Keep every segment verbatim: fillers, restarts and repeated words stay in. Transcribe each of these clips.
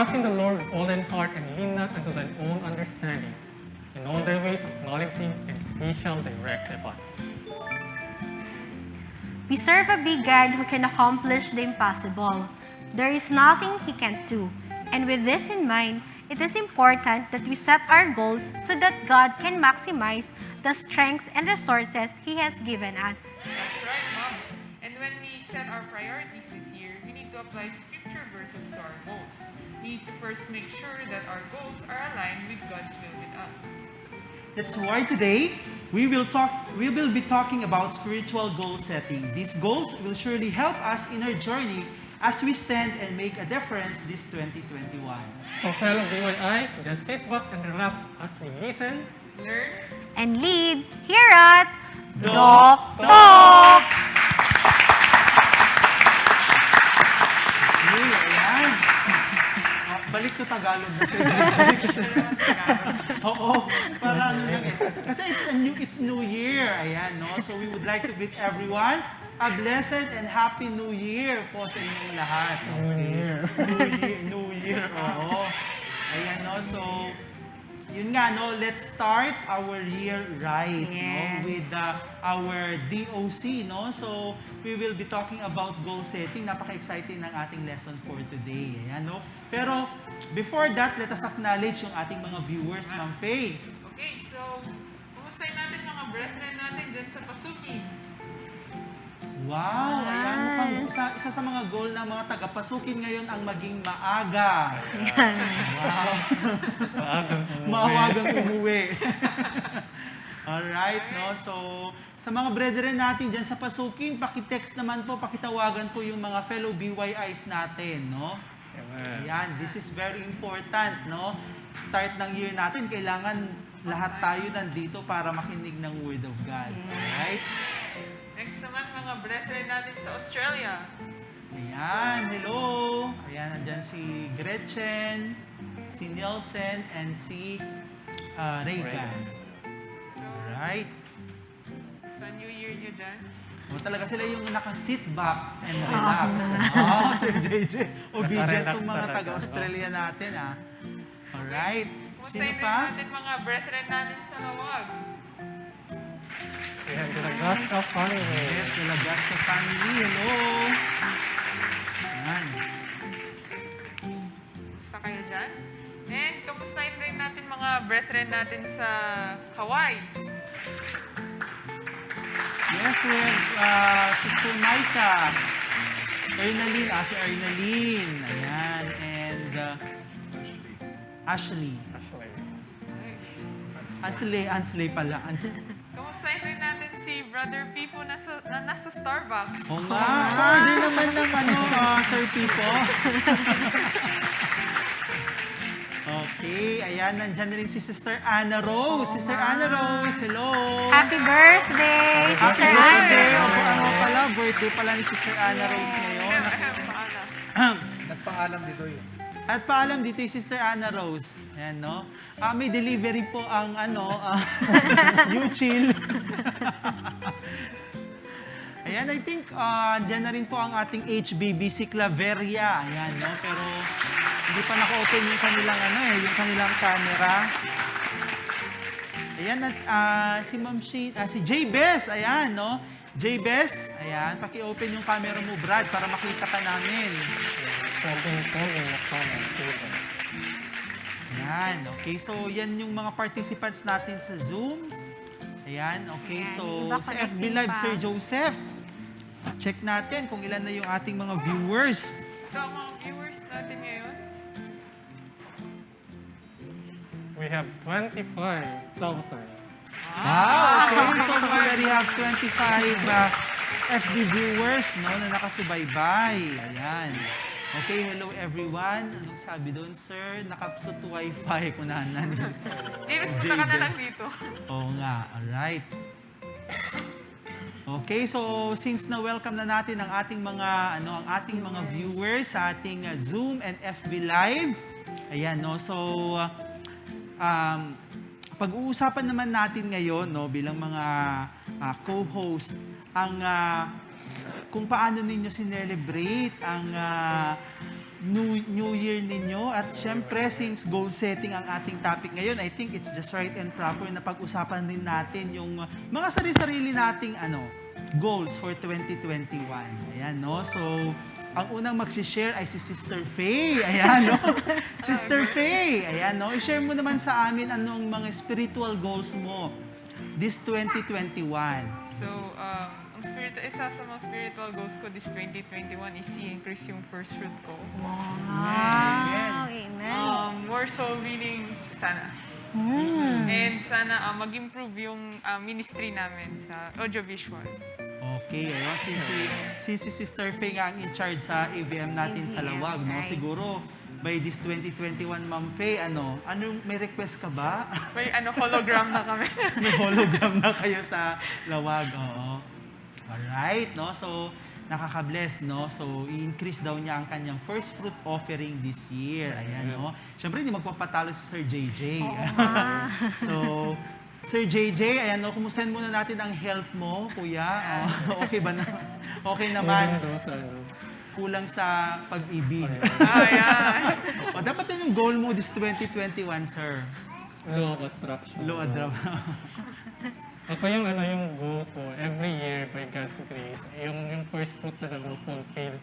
Trust in the Lord with all thine heart and lean not unto thine own understanding. In all thy ways acknowledge him, and he shall direct thy paths. We serve a big God who can accomplish the impossible. There is nothing he can't do. And with this in mind, it is important that we set our goals so that God can maximize the strength and resources he has given us. That's right, Mom. And when we set our priorities this year, we need to apply scripture verses to our goals. We need to first make sure that our goals are aligned with God's will with us. That's why today we will talk we will be talking about spiritual goal setting. These goals will surely help us in our journey as we stand and make a difference this twenty twenty-one. So fellow B Y I, just sit back and relax as we listen, learn, and lead here at Doc Talk! Uy, ayan. Ah, balik to Tagalog, Mister J J. Oo, para ano lang eh. Kasi it's a new, it's New Year. Ayan, no? So we would like to greet everyone a blessed and happy New Year po sa inyong lahat. Okay? New Year. New Year, New Year, oo. Ayan, no? So, yun nga, no? Let's start our year right, no? Yes. With uh, our D O C, no? So, we will be talking about goal setting. Napaka-exciting ng ating lesson for today. Ayan, no? Pero, before that, let us acknowledge yung ating mga viewers, Ma'am Faye. Okay, so, kumusta natin mga brethren natin dyan sa Pasukin? Wow, ayan, mukhang isa, isa sa mga goal ng mga taga-Pasukin ngayon ang maging maaga. Wow. Maagang umuwi. Maagang umuwi. Alright, no? So, sa mga brethren natin dyan sa Pasukin, paki-text naman po, pakitawagan po yung mga fellow B Y Is natin, no? Amen. Ayan, this is very important, no? Start ng year natin, kailangan lahat tayo nandito para makinig ng Word of God. Yes. Alright? Next naman, mga brethren natin sa Australia. Ayan, hello. Ayan, nandyan si Gretchen, si Nielsen, and si ah, Reagan. Reagan. Alright. Sa New Year nyo dyan? O, talaga sila yung naka-sit back and relax. Ah, Sir J J. Obedient tong mga taga-Australia natin, ah. Alright. Sino pa? Kumusta rin natin mga brethren natin sa Lawag? We have the Lagasta family. Yes, the Lagasta family. Hello. Ayan. Kumusta kayo dyan? And kumusta rin natin mga brethren natin sa Hawaii? Yes, we have uh, Sister Micah. Ernalyn, ah, si Ernalyn. Ayan. And uh, Ashley. Ashley. Ansley, Ansley pala. Ans- Kamustahin rin natin si Brother Pipo na sa, na nasa Starbucks. Oo nga. Pa-order naman ng ano, ah, Sir Pipo. Okay, ayan, nandyan na rin si Sister Anna Rose. Sister Anna Rose, hello. Happy birthday, Sister Anna Rose. Happy birthday. Opo, ano pala, birthday pala ni Sister Anna Rose ngayon. Nagpaalam dito yun. At paalam dito yung Sister Anna Rose. Ayan, no? Ah, may delivery po ang, ano, ah, Uchil. Ayan, I think, ah, dyan na rin po ang ating H B B C Claveria. Ayan, no? Pero hindi pa naka-open yung kanilang, ano, eh, yung kanilang camera. Ayan, at, ah, si Ma'am Shane, ah, si J Bes, ayan, no? J Bes, ayan, paki-open yung camera mo, Brad, para makita ka namin. Something, something na comment, please. Ayan, okay. So, yan yung mga participants natin sa Zoom. Ayan, okay. Ayan, so, iba sa F B connecting Live, pa. Sir Joseph, check natin kung ilan na yung ating mga viewers. So, ang mga viewers natin ngayon? We have twenty-five thousand. Wow! Okay, so we already have twenty-five, uh, F B viewers, no, na nakasubaybay. Ayan. Okay, hello everyone. Anong sabi doon, sir? Nakapsut wifi, kunanan. James, punta ka na lang dito. Oo nga, alright. Okay, so since na-welcome na natin ang ating mga, ano, ang ating mga viewers sa ating, uh, Zoom and F B Live. Ayan, no? So, uh, um, pag-uusapan naman natin ngayon, no, bilang mga, ah, co-host, ang, ah, kung paano ninyo sinelebrate ang, ah, New, New Year ninyo. At syempre, since goal setting ang ating topic ngayon, I think it's just right and proper na pag-usapan din natin yung mga sarili-sarili nating ano, goals for twenty twenty-one. Ayan, no? So, ang unang magsishare ay si Sister Faye. Ayan, no? Sister Faye, ayan, no? I-share mo naman sa amin anong mga spiritual goals mo this twenty twenty-one. So, um, ang spirit, isa sa mga spiritual goals ko this twenty twenty-one is i-increase yung first fruit ko. Wow. Amen. Um, more so meaning, sana. And sana uh, mag-improve yung uh, ministry namin sa audiovisual. Okay, ayun. Since si, since si Sister Faye nga ang in charge sa A V M natin sa A V M, Lawag, no? Right. Siguro, by this twenty twenty-one, Ma'am Faye, ano, anong, may request ka ba? May ano, hologram na kami. May hologram na kayo sa Lawag, oo. Alright, no? So, nakaka-bless, no? So, i-increase daw niya ang kanyang first fruit offering this year. Ayan, no? Siyempre, hindi magpapatalo si Sir J J. So, Sir J J, ayan, no? Kumustahin muna natin ang health mo, kuya. Oh, okay ba na? Okay naman. Kulang daw sa ano, Kulang sa pag-ibig. Ah, yeah. O, dapat yun yung goal mo this twenty twenty-one, sir. Law of attraction. Low adra. Ako yung ano yung goal ko, every year by God's grace, yung, yung first fruit talaga fulfill.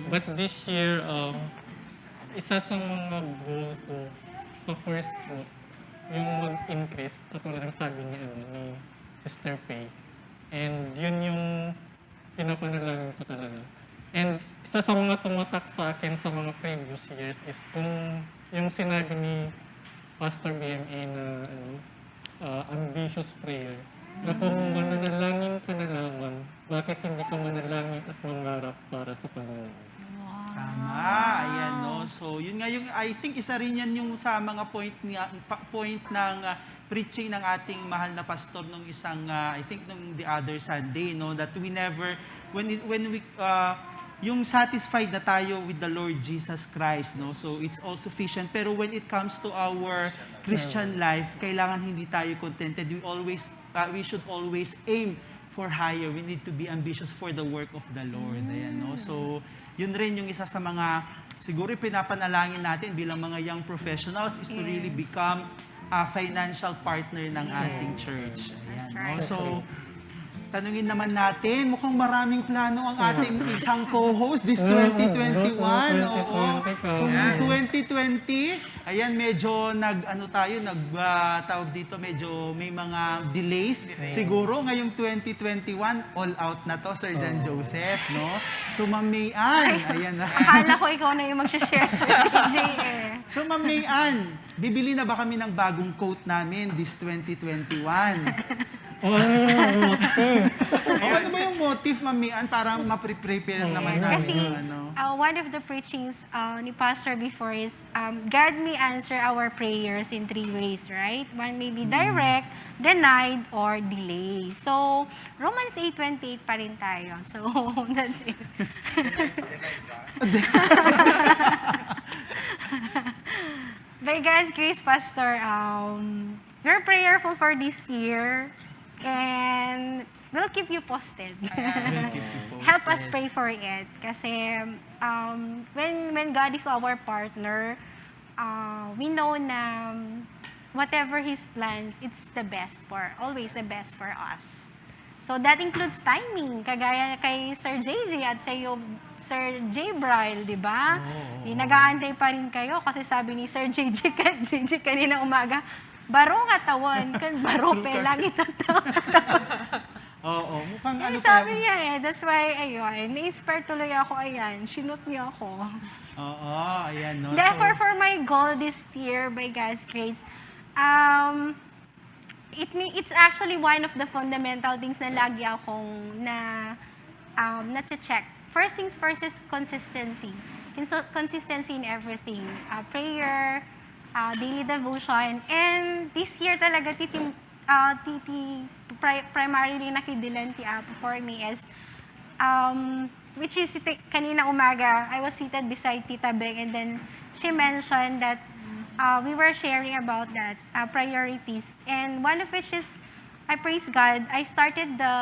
But this year, um, isa sa mga goal ko sa first fruit, yung mag-increase, katulad ng sabi ni, ano, ni Sister Faye. And yun yung pinapanalangin ko talaga. And isa sa mga tumatak sa akin sa mga previous years is kung yung sinabi ni Pastor B M A na ano, ah, ambitious prayer, na kung mananalangin ka na lamang, bakit hindi ka manalangin at mangarap para sa Panginoon? Tama. Ayan, no? So, yun nga yung, I think isa rin yan yung sa mga point nga, pa- point ng ah, preaching ng ating mahal na pastor nung isang, ah, I think nung the other Sunday, no, that we never, when it, when we, ah, yung satisfied na tayo with the Lord Jesus Christ, no? So, it's all sufficient. Pero when it comes to our Christian life, kailangan hindi tayo contented. We always, ah, we should always aim for higher. We need to be ambitious for the work of the Lord. Ayan, no? So, yun rin yung isa sa mga siguro pinapanalangin natin bilang mga young professionals is to really Yes. become a financial partner ng ating Yes. church. That's Ayan, no? Right. So, tanungin naman natin, mukhang maraming plano ang ating isang co-host this twenty twenty-one. Oo. Kung twenty twenty, ayan, medyo nag, ano tayo, nag, ah, tawag dito, medyo may mga delays. Siguro ngayong twenty twenty-one, all out na to, Sir John Joseph, no? So, Ma'am May Ann, ayan na. Akala ko ikaw na yung mag-share, Sir J J eh. So, Ma'am May Ann, bibili na ba kami ng bagong coat namin this twenty twenty-one? Oh, ano yung motive? O, ano ba yung motive, Ma'am May Ann, para ma-prepare naman namin Kasi yung ano? uh, one of the preachings uh, ni Pastor before is um, God may answer our prayers in three ways, right? One may be direct, denied, or delay. So, Romans eight twenty-eight pa rin tayo. So, that's it. By God's grace, Pastor, um, we're prayerful for this year and we'll keep you posted. We'll keep you posted. Help us pray for it. Kasi um, when, when God is our partner, uh, we know na whatever His plans, it's the best for, always the best for us. So that includes timing. Kagaya kay Sir J J at sa iyo, Sir J Bryl, di ba? Oo, Di nag-aantay pa rin kayo kasi sabi ni Sir J J, ka- J J kanina umaga, baro nga tawon, kan baro pe lang ito. Oo, mukhang ano Pero sabi niya eh, that's why, ayun, na-inspire tuloy ako, ayan, sinut niya ako. Oo, ayan, no? So, Therefore, for my goal this year, by God's grace, um, it may, it's actually one of the fundamental things na lagi akong na, um, na-check. First things first is consistency. Conso- consistency in everything. Uh, prayer, uh, daily devotion. And this year talaga, titim, uh, titi, pri- primarily nakidilan ti Apo for me is, um, which is iti- kanina umaga, I was seated beside Tita Beng and then she mentioned that uh, we were sharing about that uh, priorities. And one of which is, I praise God, I started the,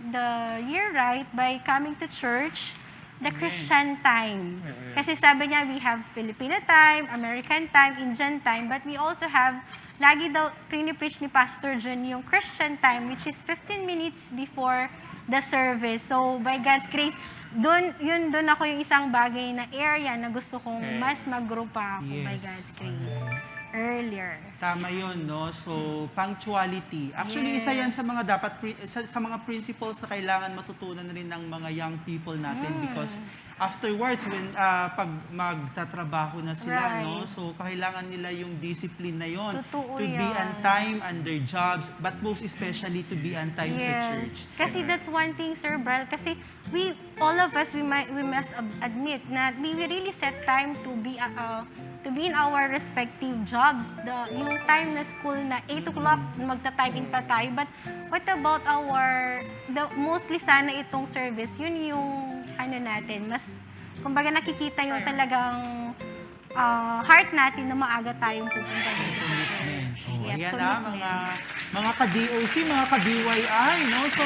the year right by coming to church the Christian time. Mm-mm. Kasi sabi niya, we have Filipino time, American time, Indian time, but we also have, lagi daw prini-preach ni Pastor Jun yung Christian time, which is fifteen minutes before the service. So, by God's grace, dun, yun, dun ako yung isang bagay na area na gusto kong Okay. mas mag-grow pa ako, by Yes. God's grace. Amen. Earlier. Tama yun, no? So, punctuality. Actually, isa yan sa Yes. mga dapat pri-, sa, sa mga principles na kailangan matutunan rin ng mga young people natin Mm. because afterwards, when, ah, pag magtatrabaho na sila, no? Right. So, kailangan nila yung discipline na yon Totoo to be on yan. time on their jobs, but most especially to be on time sa Yes. church. Kasi Amen. that's one thing, Sir Bral, kasi we, all of us, we might, we must ab-, admit na we, we really set time to be, uh, uh, to be in our respective jobs. The, yung time na school na eight o'clock, magta-time in pa tayo. But what about our, the, mostly sana itong service, yun yung ano natin, mas, kumbaga nakikita yung talagang, ah, heart natin na maaga tayong pupunta dito sa Commitment. church. Oh, Yes, ayan na, commitment. mga, mga ka-D O C, mga ka-B Y I, no? So,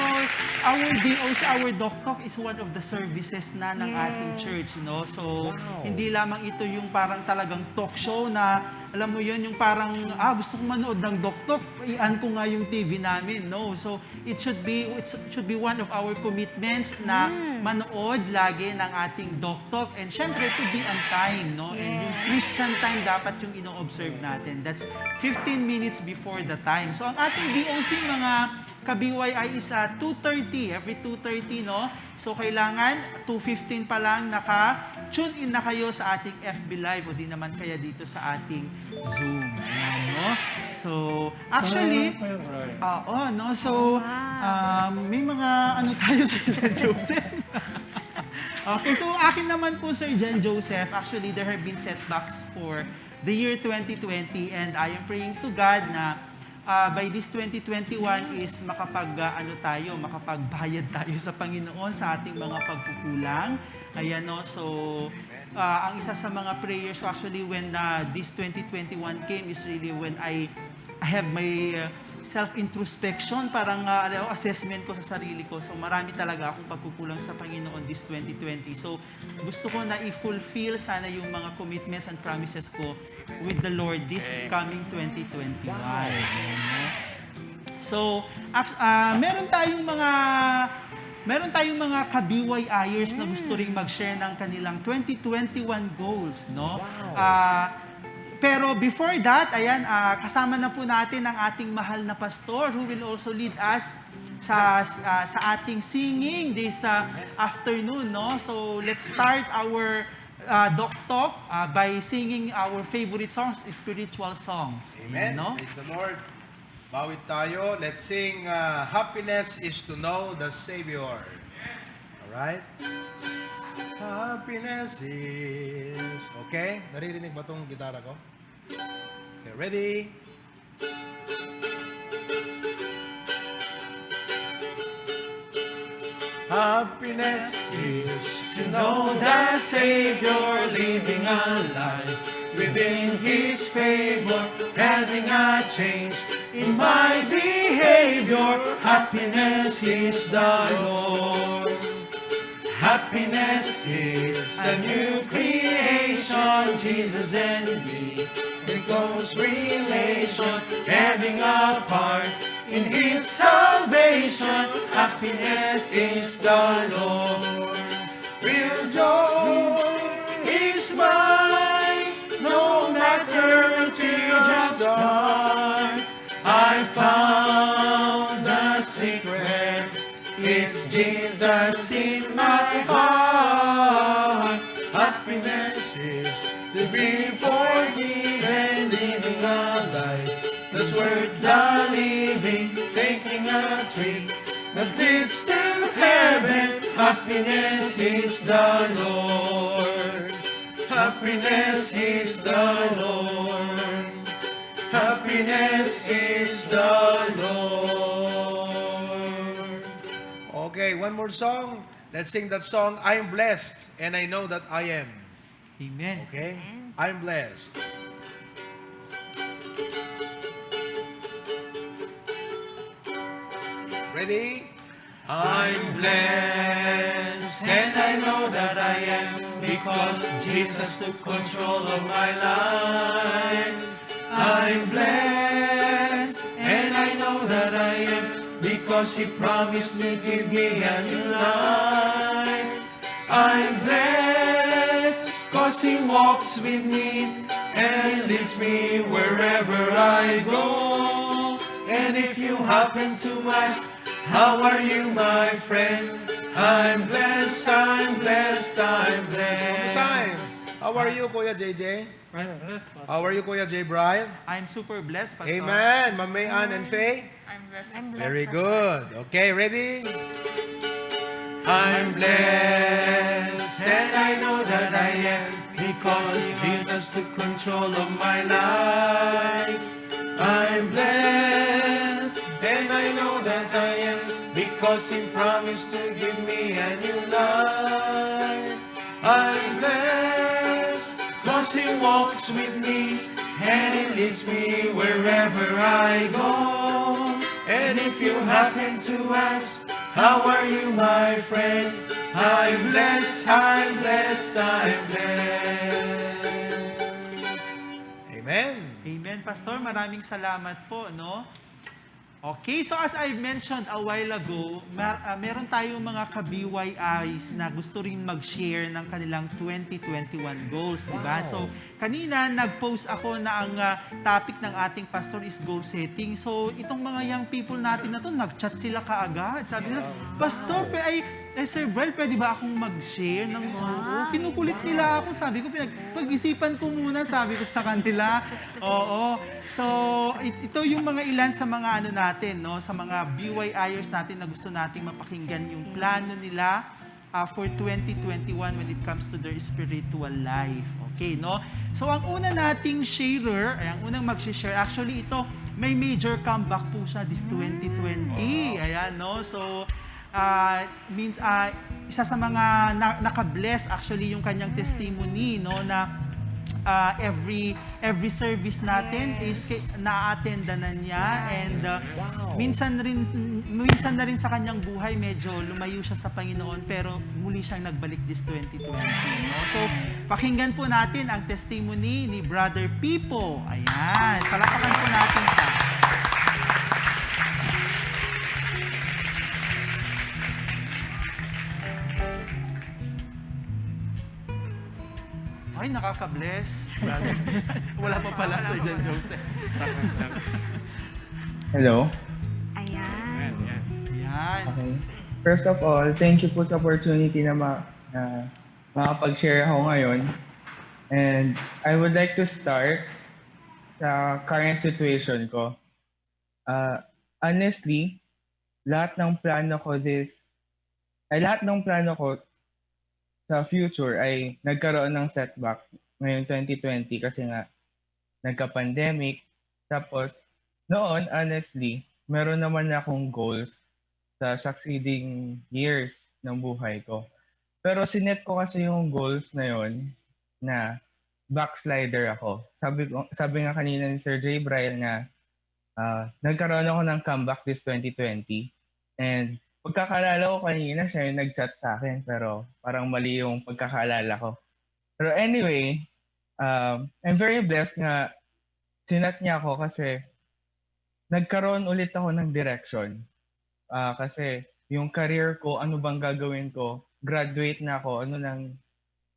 our D O C, our Doc Talk is one of the services na ng ating Yes. church, no? So, Wow. hindi lamang ito yung parang talagang talk show na, alam mo yun, yung parang, "Ah, gusto kong manood ng Doc Talk, i-on ko nga yung T V namin." No? So, it should be, it should be one of our commitments na Mm. manood lagi ng ating Doc Talk. And syempre, to be on time, no? And yung Yes. Christian time dapat yung ino-observe natin. That's fifteen minutes before the time. So, ang ating D O C, mga ka-B Y I, is, ah, two thirty, every two thirty, no? So, kailangan two fifteen pa lang naka-tune in na kayo sa ating F B Live o di naman kaya dito sa ating Zoom. Ayan, no? So, actually, Ah, okay, right. oo, no? So, Wow. um, may mga ano tayo, Sir Joseph. Okay, so akin naman po, Sir Jen Joseph, actually, there have been setbacks for the year twenty twenty, and I am praying to God na, ah, by this twenty twenty-one is makapag, ah, ano tayo, makapagbayad tayo sa Panginoon sa ating mga pagkukulang. Ayan, no? So, ah, ang isa sa mga prayers ko, actually, when, ah, this twenty twenty-one came is really when I, I have my, ah, self-introspection, parang, ah, ano, assessment ko sa sarili ko. So, marami talaga akong pagkukulang sa Panginoon this twenty twenty. So, gusto ko na i-fulfill sana yung mga commitments and promises ko with the Lord this Okay. coming twenty twenty-one. Wow. Ayan, no? So, act-, ah, meron tayong mga, meron tayong mga ka-B Y Ers na gusto Mm. ring mag-share ng kanilang twenty twenty-one goals, no? Wow. Ah, pero before that, ayan, ah, kasama na po natin ang ating mahal na pastor who will also lead us sa, ah, sa ating singing this, ah, afternoon, no? So, let's start our, ah, Doc Talk, ah, by singing our favorite songs, spiritual songs. Amen. Ayan, no? Praise the Lord. Mawit tayo. Let's sing, ah, Happiness is to Know the Savior. Alright? Happiness is, okay? Naririnig ba tong gitara ko? Okay, ready? Happiness is to know the Savior, living a life within His favor, having a change in my behavior. Happiness is the Lord. Happiness is a new creation, Jesus and me in close relation, having a part in His salvation. Happiness is the Lord. Real joy is mine, no matter tears start. I found the secret. It's Jesus in my heart. Happiness is to be forgiven. This is a life that's worth the living. Taking a trip that leads to heaven. Happiness is the Lord. Happiness is the Lord. Happiness is the Lord. Okay, one more song. Let's sing that song, "I am blessed and I know that I am." Amen. Okay? Amen. I'm blessed. Ready? I'm blessed, and I know that I am, because Jesus took control of my life. I'm blessed, and I know that I am, because He promised me to give me a new life. I'm blessed, cause He walks with me and leads me wherever I go. And if you happen to ask, "How are you, my friend?" I'm blessed, I'm blessed, I'm blessed. Time. How are you, Kuya J J? I'm blessed, Pastor. How are you, Kuya J Brian? I'm super blessed, Pastor. Amen. Ma'am May Ann and Faye? I'm blessed. I'm blessed, Very Pastor. Good. Okay, ready? I'm blessed, and I know that I am, because Jesus took control of my life. I'm blessed, and I know that I am, because He promised to give me a new life. I'm blessed, cause He walks with me and leads me wherever I go. And if you happen to ask, "How are you, my friend?" I'm blessed, I'm blessed, I'm blessed. Amen. Amen, Pastor. Maraming salamat po, no? Okay, so as I mentioned a while ago, mar- ah, meron tayong mga ka-B Y Is na gusto rin mag-share ng kanilang twenty twenty-one goals, di ba? Wow. So, kanina nag-post ako na ang ah, topic ng ating pastor is goal setting. So, itong mga young people natin na to, nag-chat sila kaagad. Sabi nila, "Pastor, pe, ay, eh, Sir Brian, pwede ba akong mag-share ng oo?" Kinukulit nila ako. Sabi ko, "Pinag-, pag-isipan ko muna," sabi ko sa kanila. Oo. So, it- ito yung mga ilan sa mga ano natin, no? Sa mga B Y Iers natin na gusto nating mapakinggan yung plano nila ah, for twenty twenty-one when it comes to their spiritual life. Okay, no? So, ang una nating sharer, ay, ang unang mag-share, actually ito, may major comeback po siya this twenty twenty. Ayan, no? So, ah, means, ah, isa sa mga na- naka-bless actually yung kanyang testimony, no, na ah, every every service natin is ki- na-attendanan niya, and ah, minsan rin minsan na rin sa kanyang buhay medyo lumayo siya sa Panginoon, pero muli siyang nagbalik this twenty twenty, no? So, pakinggan po natin ang testimony ni Brother Pipo. Ayan, palakpakan po natin siya. Ay, nakaka-bless. Wala pa pala, Sir John Joseph. Hello? Ayan. Ayan. Okay. First of all, thank you po sa opportunity na ma- na makapag-share ako ngayon. And I would like to start sa current situation ko. Ah, honestly, lahat ng plano ko this, ay, lahat ng plano ko sa future ay nagkaroon ng setback ngayong twenty twenty kasi nga nagka-pandemic. Tapos, noon, honestly, meron naman akong goals sa succeeding years ng buhay ko. Pero sinet ko kasi yung goals na yon na backslider ako. Sabi ko, sabi nga kanina ni Sir J Brian nga, ah, nagkaroon ako ng comeback this twenty twenty. And pagkakaalala ko kanina, siya yung nag-chat sa akin, pero parang mali yung pagkakaalala ko. Pero anyway, um, I'm very blessed nga chinat niya ako kasi nagkaroon ulit ako ng direction. Ah, kasi yung career ko, ano bang gagawin ko, graduate na ako, ano nang,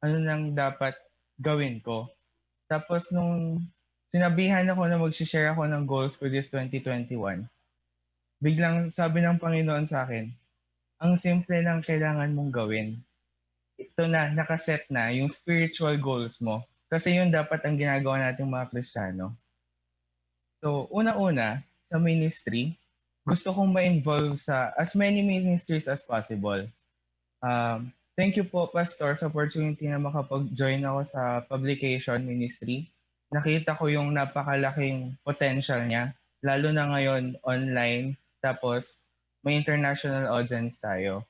ano nang dapat gawin ko. Tapos nung sinabihan ako na mag-share ako ng goals ko this twenty twenty-one, biglang sabi ng Panginoon sa akin, "Ang simple lang kailangan mong gawin. Ito na, nakaset na yung spiritual goals mo." Kasi yun dapat ang ginagawa nating mga Kristiyano. So, una-una, sa ministry, gusto kong ma-involve sa as many ministries as possible. Um, thank you po, Pastor, sa opportunity na makapag-join ako sa publication ministry. Nakita ko yung napakalaking potential niya, lalo na ngayon online, tapos may international audience tayo.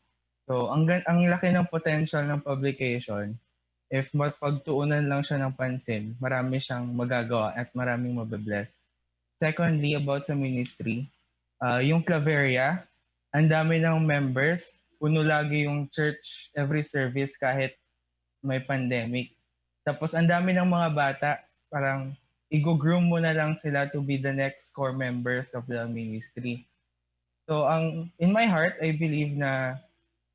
So, ang, gan- ang laki ng potential ng publication. If mapagtuunan lang siya ng pansin, marami siyang magagawa at maraming mabe-bless. Secondly, about sa ministry, ah, yung Claveria, ang dami ng members, puno lagi yung church every service kahit may pandemic. Tapos ang dami ng mga bata, parang i-groom mo na lang sila to be the next core members of the ministry. So ang in my heart, I believe na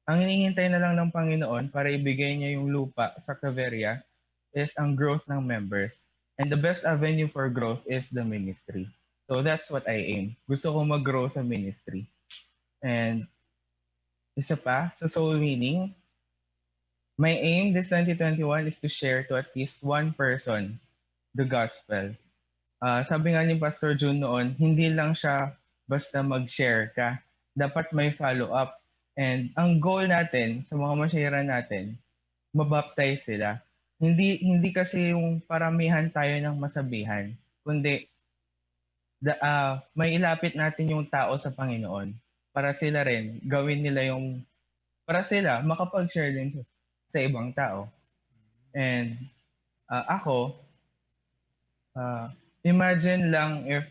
ang hinihintay na lang ng Panginoon para ibigay niya yung lupa sa Claveria is ang growth ng members. And the best avenue for growth is the ministry. So that's what I aim. Gusto ko mag-grow sa ministry. And isa pa, sa soul winning, my aim this twenty twenty-one is to share to at least one person the gospel. Ah, sabi nga ni Pastor Jun noon, hindi lang siya basta mag-share ka. Dapat may follow-up. And ang goal natin sa mga mashare natin, mabaptize sila. Hindi hindi kasi yung paramihan tayo ng masabihan, kundi da, ah, may ilapit natin yung tao sa Panginoon para sila rin gawin nila yung para sila makapag-share din sa, sa ibang tao. And ah, ako, ah, imagine lang if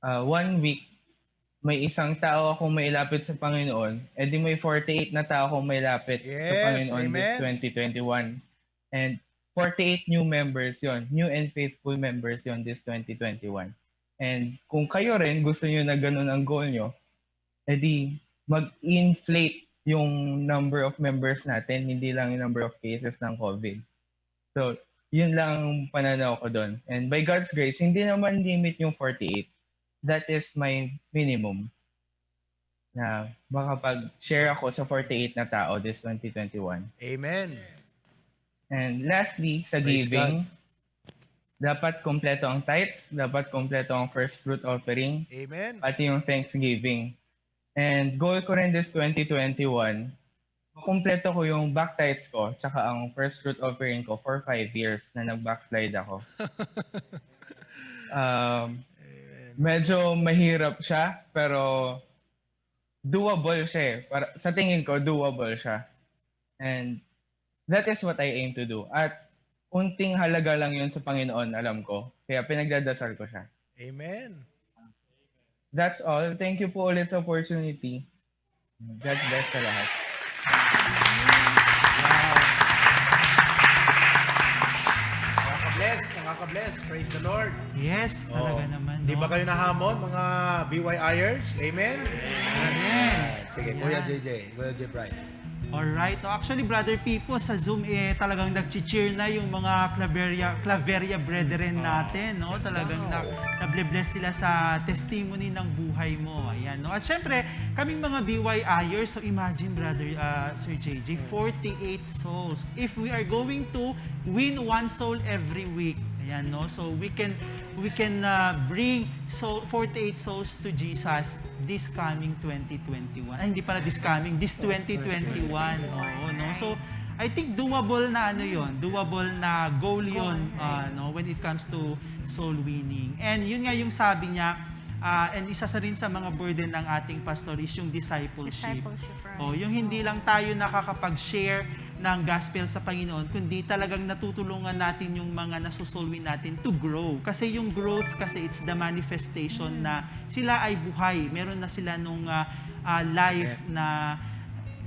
ah, one week may isang tao akong mailapit sa Panginoon, edi may forty-eight na tao akong mailapit sa Yes, Panginoon this amen. twenty twenty-one. And forty-eight new members yon, new and faithful members yon this twenty twenty-one. And kung kayo rin, gusto nyo na ganun ang goal nyo, edi mag-inflate yung number of members natin, hindi lang yung number of cases ng COVID. So, yun lang ang pananaw ko doon. And by God's grace, hindi naman limit yung forty-eight. That is my minimum na makapag-share ako sa forty-eight na tao this twenty twenty-one. Amen. And lastly, sa Praise giving, dapat kompleto ang tithes, dapat kompleto ang first fruit offering, Amen. pati yung Thanksgiving. And goal ko rin this twenty twenty-one, makumpleto ko yung back tithes ko tsaka ang first fruit offering ko for five years na nag-backslide ako. Um, Amen. Medyo mahirap siya, pero doable siya eh. Para, sa tingin ko, doable siya. And that is what I aim to do. At unting halaga lang yun sa Panginoon, alam ko. Kaya pinagdadasal ko siya. Amen. That's all. Thank you po ulit sa opportunity. God bless sa lahat. Nakaka-bless, nakaka-bless. Praise the Lord. Yes, Oh. talaga naman. Di No? ba kayo nahamon, mga B Y Ers? Amen? Amen. Sige, Kuya Ayan. J J, Kuya J Bry. Alright. No? Actually, Brother Pipo, sa Zoom, eh, talagang nag-cheer na yung mga Claveria, Claveria brethren natin. No? Talagang na, nabless sila sa testimony ng buhay mo. Ayan. No? At syempre, kaming mga B Y Ers, so imagine, Brother ah, Sir J J, forty-eight souls. If we are going to win one soul every week, ayan, no? So we can we can uh, bring soul, forty-eight souls to Jesus this coming twenty twenty-one. Ay, hindi pala this coming, this twenty twenty-one. Oo, no? So I think doable na ano 'yon, doable na goal 'yon, uh, no, when it comes to soul winning. And 'yun nga yung sabi niya, uh, and isa sa rin sa mga burden ng ating pastor is yung discipleship. Discipleship, right. Oh, yung hindi lang tayo nakakapag-share ng gospel sa Panginoon, kundi talagang natutulungan natin yung mga nasusulwi natin to grow. Kasi yung growth kasi it's the manifestation na sila ay buhay. Meron na sila nung ah, ah, life na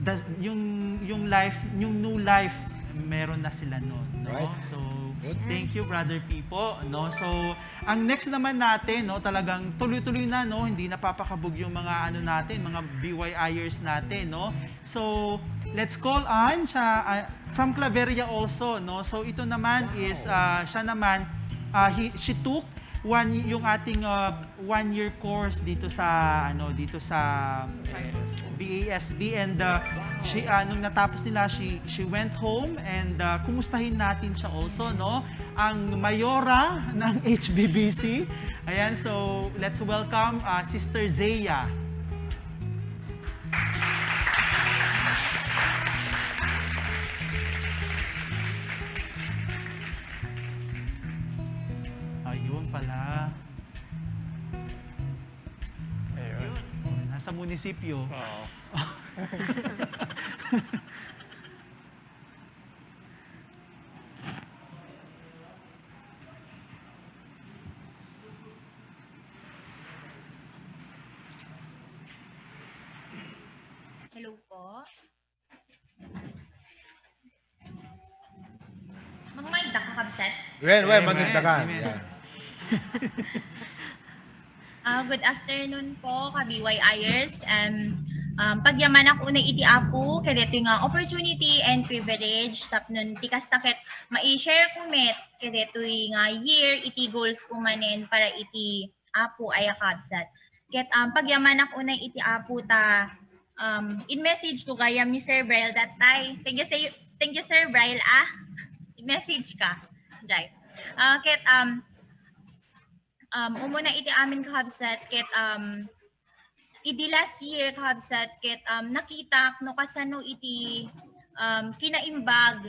das- yung yung life, yung new life meron na sila noon, no? Right. So, Good. Thank you, Brother Pipo, no? So, ang next naman natin, no, talagang tuloy-tuloy na, no, hindi napapakabog yung mga ano natin, mga B Y Ers natin, no? So, let's call on siya ah, from Claveria also, no? So, ito naman is ah, siya naman ah, he, she took one yung ating ah, one year course dito sa ano dito sa B A S B and uh, she uh, nung natapos nila she she went home and uh, kumustahin natin siya also, no, ang mayora ng H B B C. Ayan, so let's welcome uh, Sister Zeya. Ayun pala. Ayun. Nasa munisipyo. Oo. Hello po. Mangmayda ka, kabsat? Well, well, Amen. magigdagan. Amen. Yeah. Ah, good afternoon po, ka-B Y Iers. Um, um, pagyamanak unay iti Apo, kadaytoy nga opportunity and privilege, tapno ti kasta ket ma-share ko met, kadaytoy nga year, iti goals ko manen para iti Apo aya kabsat. Ket, um, pagyamanak unay iti Apo ta, um, in-message ko gayam ni Sir Brian that time. Thank you, Sir, thank you, Sir Brian, ah. In-message ka. Jay. Ah, ket, um, um, umuna iti amin kakabsat, ket, um, idi last year kakabsat, ket, um, nakitak no kasano iti, um, kinaimbag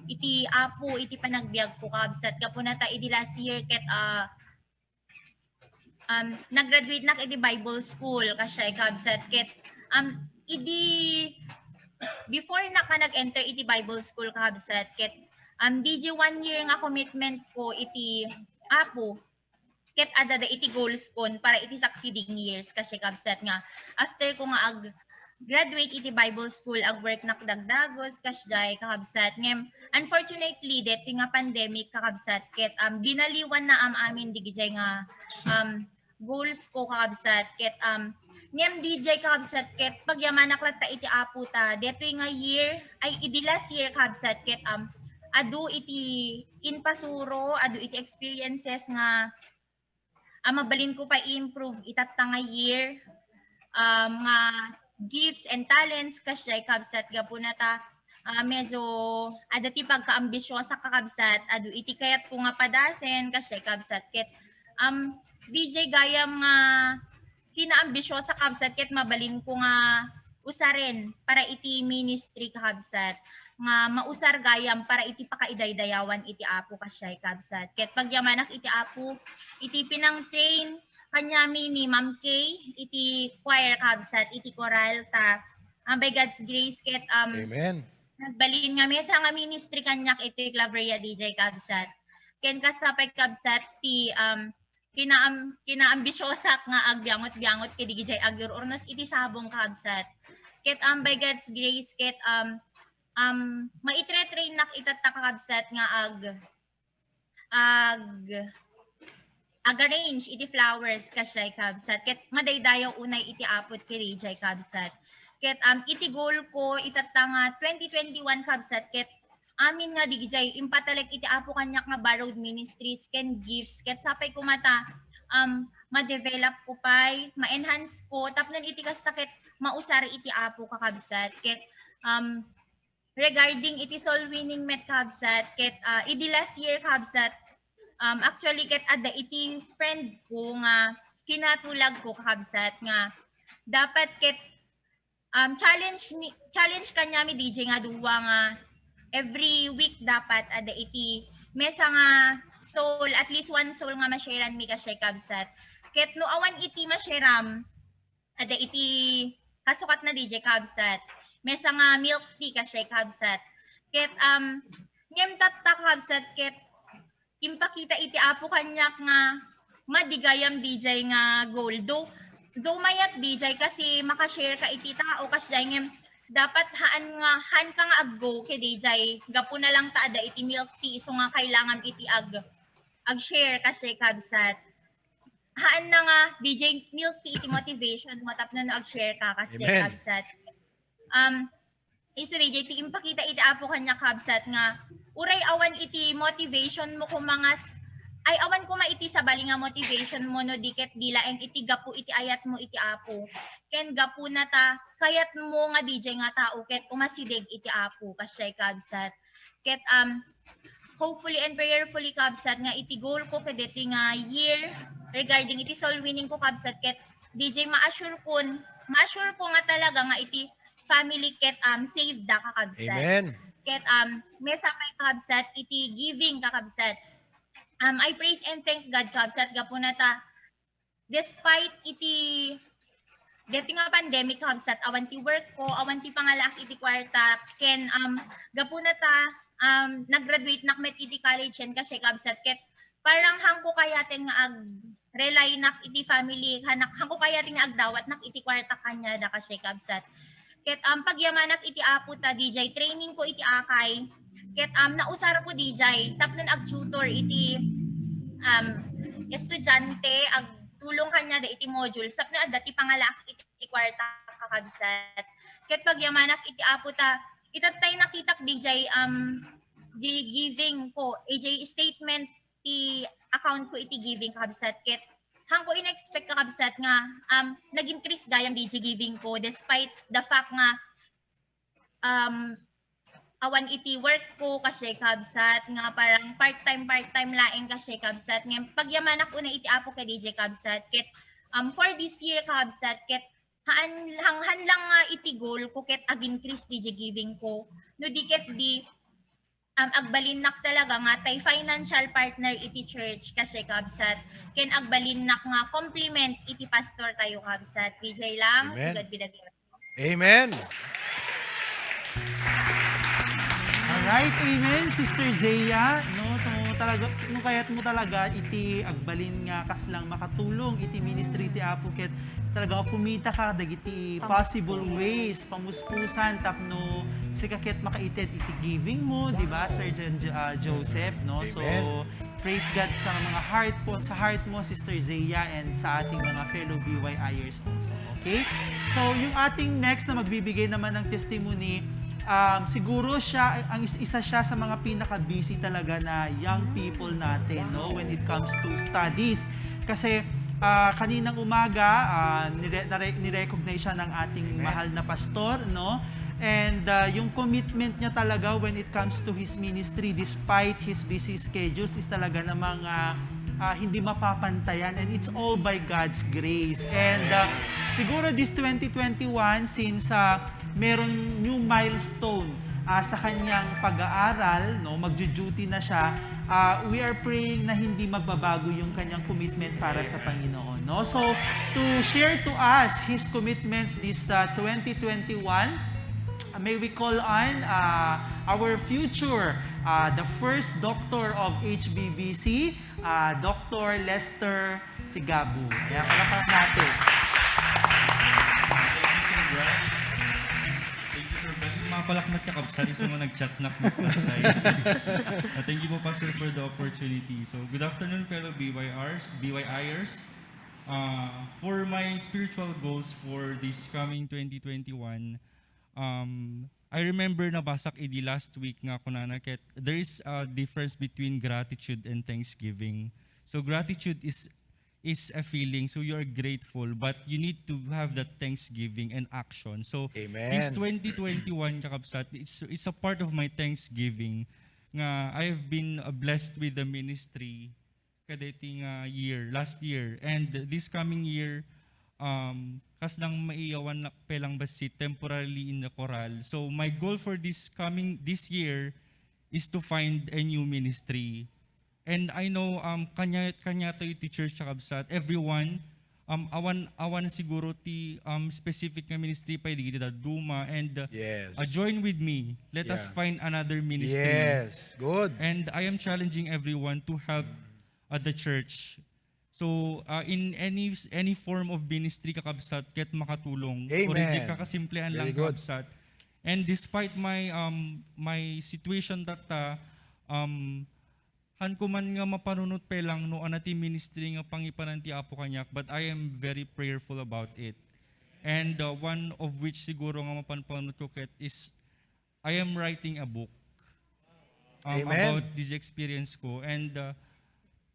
iti Apo iti panagbiag ko kakabsat. Gapu na ta idi last year, ket, ah, um, nag-graduate nak iti Bible school, kasjay kabsat. Ket, um, idi, before nak nga nag-enter iti Bible school, kabsat, ket, um, D J one year nga commitment ko iti Apo, ket adda iti goals kon para iti succeeding years, kasjay kabsat, nga after ko nga ag-, graduate iti Bible school, ag-work nak dagdagus, kasjay kakabsat. Ngem, unfortunately, deti nga pandemic, kakabsat, ket, um, binaliwan na am-amin digijay nga, um, goals ko, kakabsat, ket, um, ngem dijay, kakabsat, ket pagyamanak latta iti Apo ta, detoy nga year, ay, idi last year, kakabsat, ket, um, adu iti impasuro, adu iti experiences nga a mabalin ko pay i-improve itatta nga year, um, nga gifts and talents, kasjay kabsat, gapu na ta, ah, medyo adda ti pagkaambisyosa, kakabsat, adu iti kayat ko nga padasen, kasjay kabsat, ket, um, dijay gayam nga kinaambisyosa, kabsat, ket mabalin ko nga usaren para iti ministry, kakabsat, nga mausar gayam para iti pakaidaydayawan iti Apo, kasjay kabsat. Ket pagyamanak iti Apo, iti pinang-train kaniami ni Ma'am Kay iti choir, kabsat, iti chorale, ta, um, by God's grace, ket, um, Amen. nagbalin nga mesa nga ministry kaniak iti Claveria, dijay, kabsat. Ken kasta pay, kabsat, ti, um, kinaam-, kinaambisyosak nga agbiangot-biangot ket digijay agyur-urnos iti sabong, kabsat. Ket, um, by God's grace, ket, um, um, maitretrainnak itatta, kabsat, nga ag-, ag-, ag-arrange iti flowers, kasjay, kabsat. Ket madaydayaw unay iti Apo ket dijay, kabsat. Ket, um, iti goal ko itatta nga twenty twenty-one, kabsat, ket amin nga digijay, impatalek iti Apo kaniak nga borrowed ministries ken gifts, ket sapay koma ta, um, ma-develop ko pay, ma-enhance ko, tapno iti kasta ket mausar iti Apo, kakabsat. Ket, um, regarding iti soul winning met, kabsat, ket, ah, idi last year, kabsat, um, actually, ket adda iti friend ko nga kinatulag ko, kakabsat, nga dapat ket, um, challenge mi, challenge kaniami, D J, nga dua nga every week dapat adda iti mesa nga soul, at least one soul nga ma-sharean mi, kasjay, kabsat. Ket no awan iti ma-shaream, adda iti kasukatna, D J, kabsat, mesa nga milk tea, kasjay, kabsat. Ket, um, ngem tatta, kabsat, ket impakita iti Apo kaniak nga madi gayam dijay nga goal. Do, do mayat dijay kasi maka-share ka iti tao, kasjay, ngem dapat haan nga, haan ka nga ag-go ket dijay, gapu na lang ta adda iti milk tea, isu nga kailangan iti ag-, ag-share, kasjay, kabsat. Haan na nga, D J, milk tea iti motivation mo tapno no ag-share ka, kasjay, Amen. Kabsat. Um, isu, D J, ti impakita iti Apo kaniak, Kabsat, nga uray awan iti motivation mo koma nga s-, ay, awan koma iti sabali nga motivation mo no di ket di laeng iti gapu iti ayat mo iti Apo. Ken gapu na ta kayat mo nga D J nga tao ket umasideg iti Apo, kasjay, Kabsat. Ket, um, hopefully and prayerfully, Kabsat, nga iti goal ko kadeti nga year regarding iti soul winning ko, Kabsat, ket D J, ma-assure kon, ma-assure ko nga talaga nga iti family ket, um, saved da, kakabsat. Amen. Ket, um, mesa pay, Kabsat, iti giving, kakabsat. Um, I praise and thank God, Kabsat, gapu na ta despite iti deti nga pandemic, Kabsat, awan ti work ko, awan ti pangalaak iti kuarta, ken, um, gapu na ta, um, nag-graduate nak met iti college, ken kasjay, Kabsat, ket parang haanko kayaten nga ag-rely nak iti family, hanak, haanko kayaten nga agdawat nak iti kuarta kaniada, kasjay, Kabsat. Ket, um, pagyamanak iti Apo ta, D J, training ko iti akay. Ket, um, nausar ko, D J, tapno ag-tutor iti, um, estudiante, agtulong kaniada iti modules, tapno adda ti pangalaak iti kwarta, kakabsat. Ket pagyamanak iti Apo ta, itattay nakitak, D J, um, di giving ko, D J, statement ti account ko iti giving, kakabsat. Ket, hangko in-expect, kakabsat, nga, um, nag-increase gayam D J giving ko despite the fact nga, um, awan iti work ko kasi, kabsat, nga parang part-time, part-time laeng kasi, kabsat. Nga pagyamanak unay iti Apo ket D J, kabsat. Ket, um, for this year, kabsat, ket haan, hanghan lang nga iti goal ko ket ag-increase D J giving ko. No di ket di, um, agbalinnak talaga nga tay financial partner iti church kasi, kabsat, ken agbalinnak nga complement iti pastor tayo, kabsat. D J lang, Amen. Agad bidagyan. Amen. Alright, amen, Sister Zea. No, so, talaga, no kayat mo talaga iti agbalin nga kaslang makatulong iti ministry ti Apo ket talaga kumita ka dagiti possible ways, pamuspusan tapno sika ket makaited iti giving mo, di ba, Sir Jen, Jo- ah, Joseph, no? So, Amen. Praise God sa mga heart po, sa heart mo, Sister Zea, and sa ating mga fellow B Y Iers also. Okay? So, yung ating next na magbibigay naman ng testimony, um, siguro siya, ang is- isa siya sa mga pinaka-busy talaga na young people natin, no, when it comes to studies. Kasi ah, kaninang umaga, ah, nire- nare- nirecognize siya ng ating Amen. mahal na pastor, no? And ah, yung commitment niya talaga when it comes to his ministry, despite his busy schedules, is talaga namang ah, ah, hindi mapapantayan. And it's all by God's grace. And ah, siguro this twenty twenty-one, since ah, meron new milestone ah, sa kanyang pag-aaral, no, magju-duty na siya, ah, we are praying na hindi magbabago yung kanyang commitment para sa Panginoon, no? So, to share to us his commitments this ah, twenty twenty-one, ah, may we call on ah, our future, ah, the first doctor of H B B C, ah, Doctor Lester Sigabu. Ayan, palakpakan natin. Thank you, Sir Brian. Thank you, Sir Brian. Mapalakmat ka, kabsat, isu nga nag-chat na kung patay. Uh, thank you po, Pastor, for the opportunity. So, good afternoon, fellow B Y Rs, B Y Iers. Uh, for my spiritual goals for this coming twenty twenty-one, um, I remember nabasak idi last week nga kunana ket there is a difference between gratitude and thanksgiving. So gratitude is is a feeling, so you are grateful, but you need to have that thanksgiving and action. So Amen. this twenty twenty-one, kakabsat, it's it's a part of my thanksgiving nga I have been uh, blessed with the ministry kadaytoy nga year, last year, and this coming year, um, kaslang maiyawan na pelang bassit temporarily in the chorale. So my goal for this coming this year is to find a new ministry. And I know um kanya kanya tayo teacher, kakabsat, everyone, um awan awan siguro ti um specific nga ministry pay dagiti dadduma, and uh, Yes. uh, join with me. Let us Yeah. find another ministry. Yes. Good. And I am challenging everyone to help at the church. So, uh, in any any form of ministry, kakabsat, ket makatulong. Amen. Origin kakasimplihan lang, Very good. Kakabsat. And despite my um my situation that uh, um han ko man nga mapanunot pelang no ania ti ministry nga pangipanan ti Apo kaniak, but I am very prayerful about it. And uh, one of which siguro nga mapanpanunot ko ket is I am writing a book um, Amen. about this experience ko, and uh,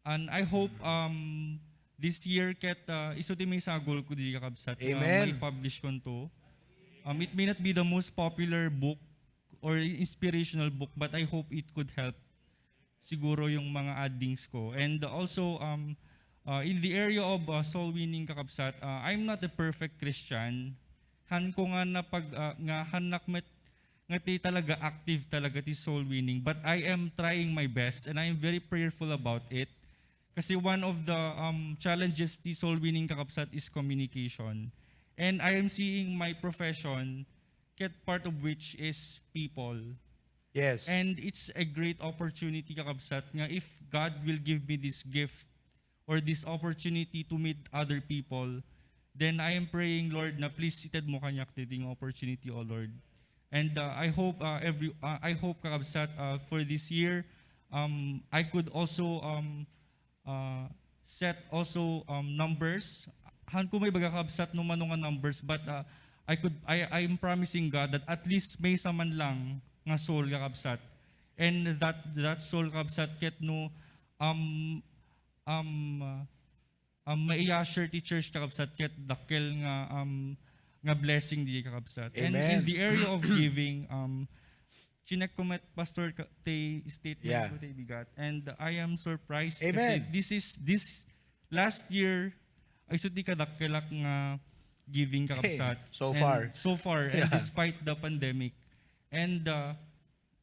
and I hope um this year ket uh, isu ti maisagol ko, di, kakabsat, nga Amen. mai-publish ko to. Um, it may not be the most popular book or inspirational book, but I hope it could help siguro yung mga addings ko. And also um uh, in the area of uh, soul winning, kakabsat, uh, I'm not a perfect Christian. Han ko nga napag uh, nga hanak met nga ti talaga active talaga ti soul winning, but I am trying my best and I am very prayerful about it. Kasi one of the um, challenges ti soul winning, kakabsat, is communication. And I am seeing my profession, ket part of which is people. Yes. And it's a great opportunity, kakabsat, nga if God will give me this gift or this opportunity to meet other people, Then I am praying, Lord, na please itedmo kaniak daytoy nga opportunity, O Lord. And, uh, I hope, uh, every, uh, I hope, kakabsat, uh, for this year, um, I could also, um, uh, set also, um, numbers. Haanko maibaga, kakabsat, no mano nga numbers, but, uh, I could, I, I'm promising God that at least maysa man lang nga soul, kakabsat. And that, that soul, kakabsat, ket no, um, um, uh, um, mai-usher ti church, kakabsat, ket dakkel nga, um, nga blessing di, kakabsat. And in Amen. The area of giving, um, chinek ko met, Pastor, ka-, ti statement Yeah. ko ti bigat. And I am surprised kasi Amen. this is, this last year, ay, so ti kadakkelak nga giving, kakabsat. So And far. So far, and Yeah. despite the pandemic. And, uh,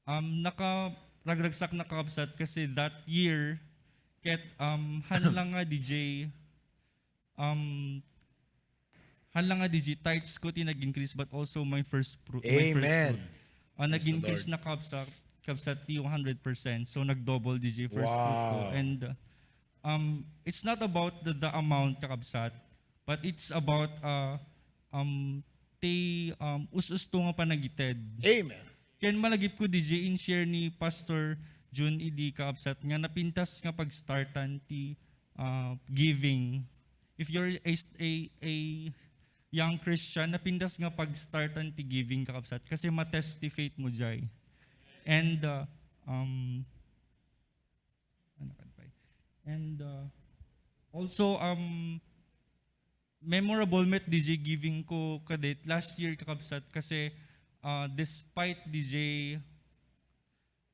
um, nakaragragsak na, kakabsat, kasi that year, ket, um, haan lang nga D J, um, haan lang nga D J, tithes ko ti nag-increase, but also my first fruit, my first Amen. fruit. Ah, Praise the nag-increase Lord. na, kabsat, kabsat, ti one hundred percent. So, nag-double D J first fruit ko. Wow. And, uh, um, it's not about the, the amount, kakabsat, but it's about, uh, um, ti, um, us-usto nga panagited. Amen. Ken malagipko, D J, in share ni Pastor Jun idi, kakabsat, nga napintas nga pag-startan ti, uh, giving. If you're a, a, a young Christian, napintas nga pag-startan ti giving, kakabsat, kasi matest ti faith mo jay. And, uh, um, ano ka pa? And, uh, also, um, memorable met D J giving ko kadit last year, kakabsat, kasi, uh, despite D J,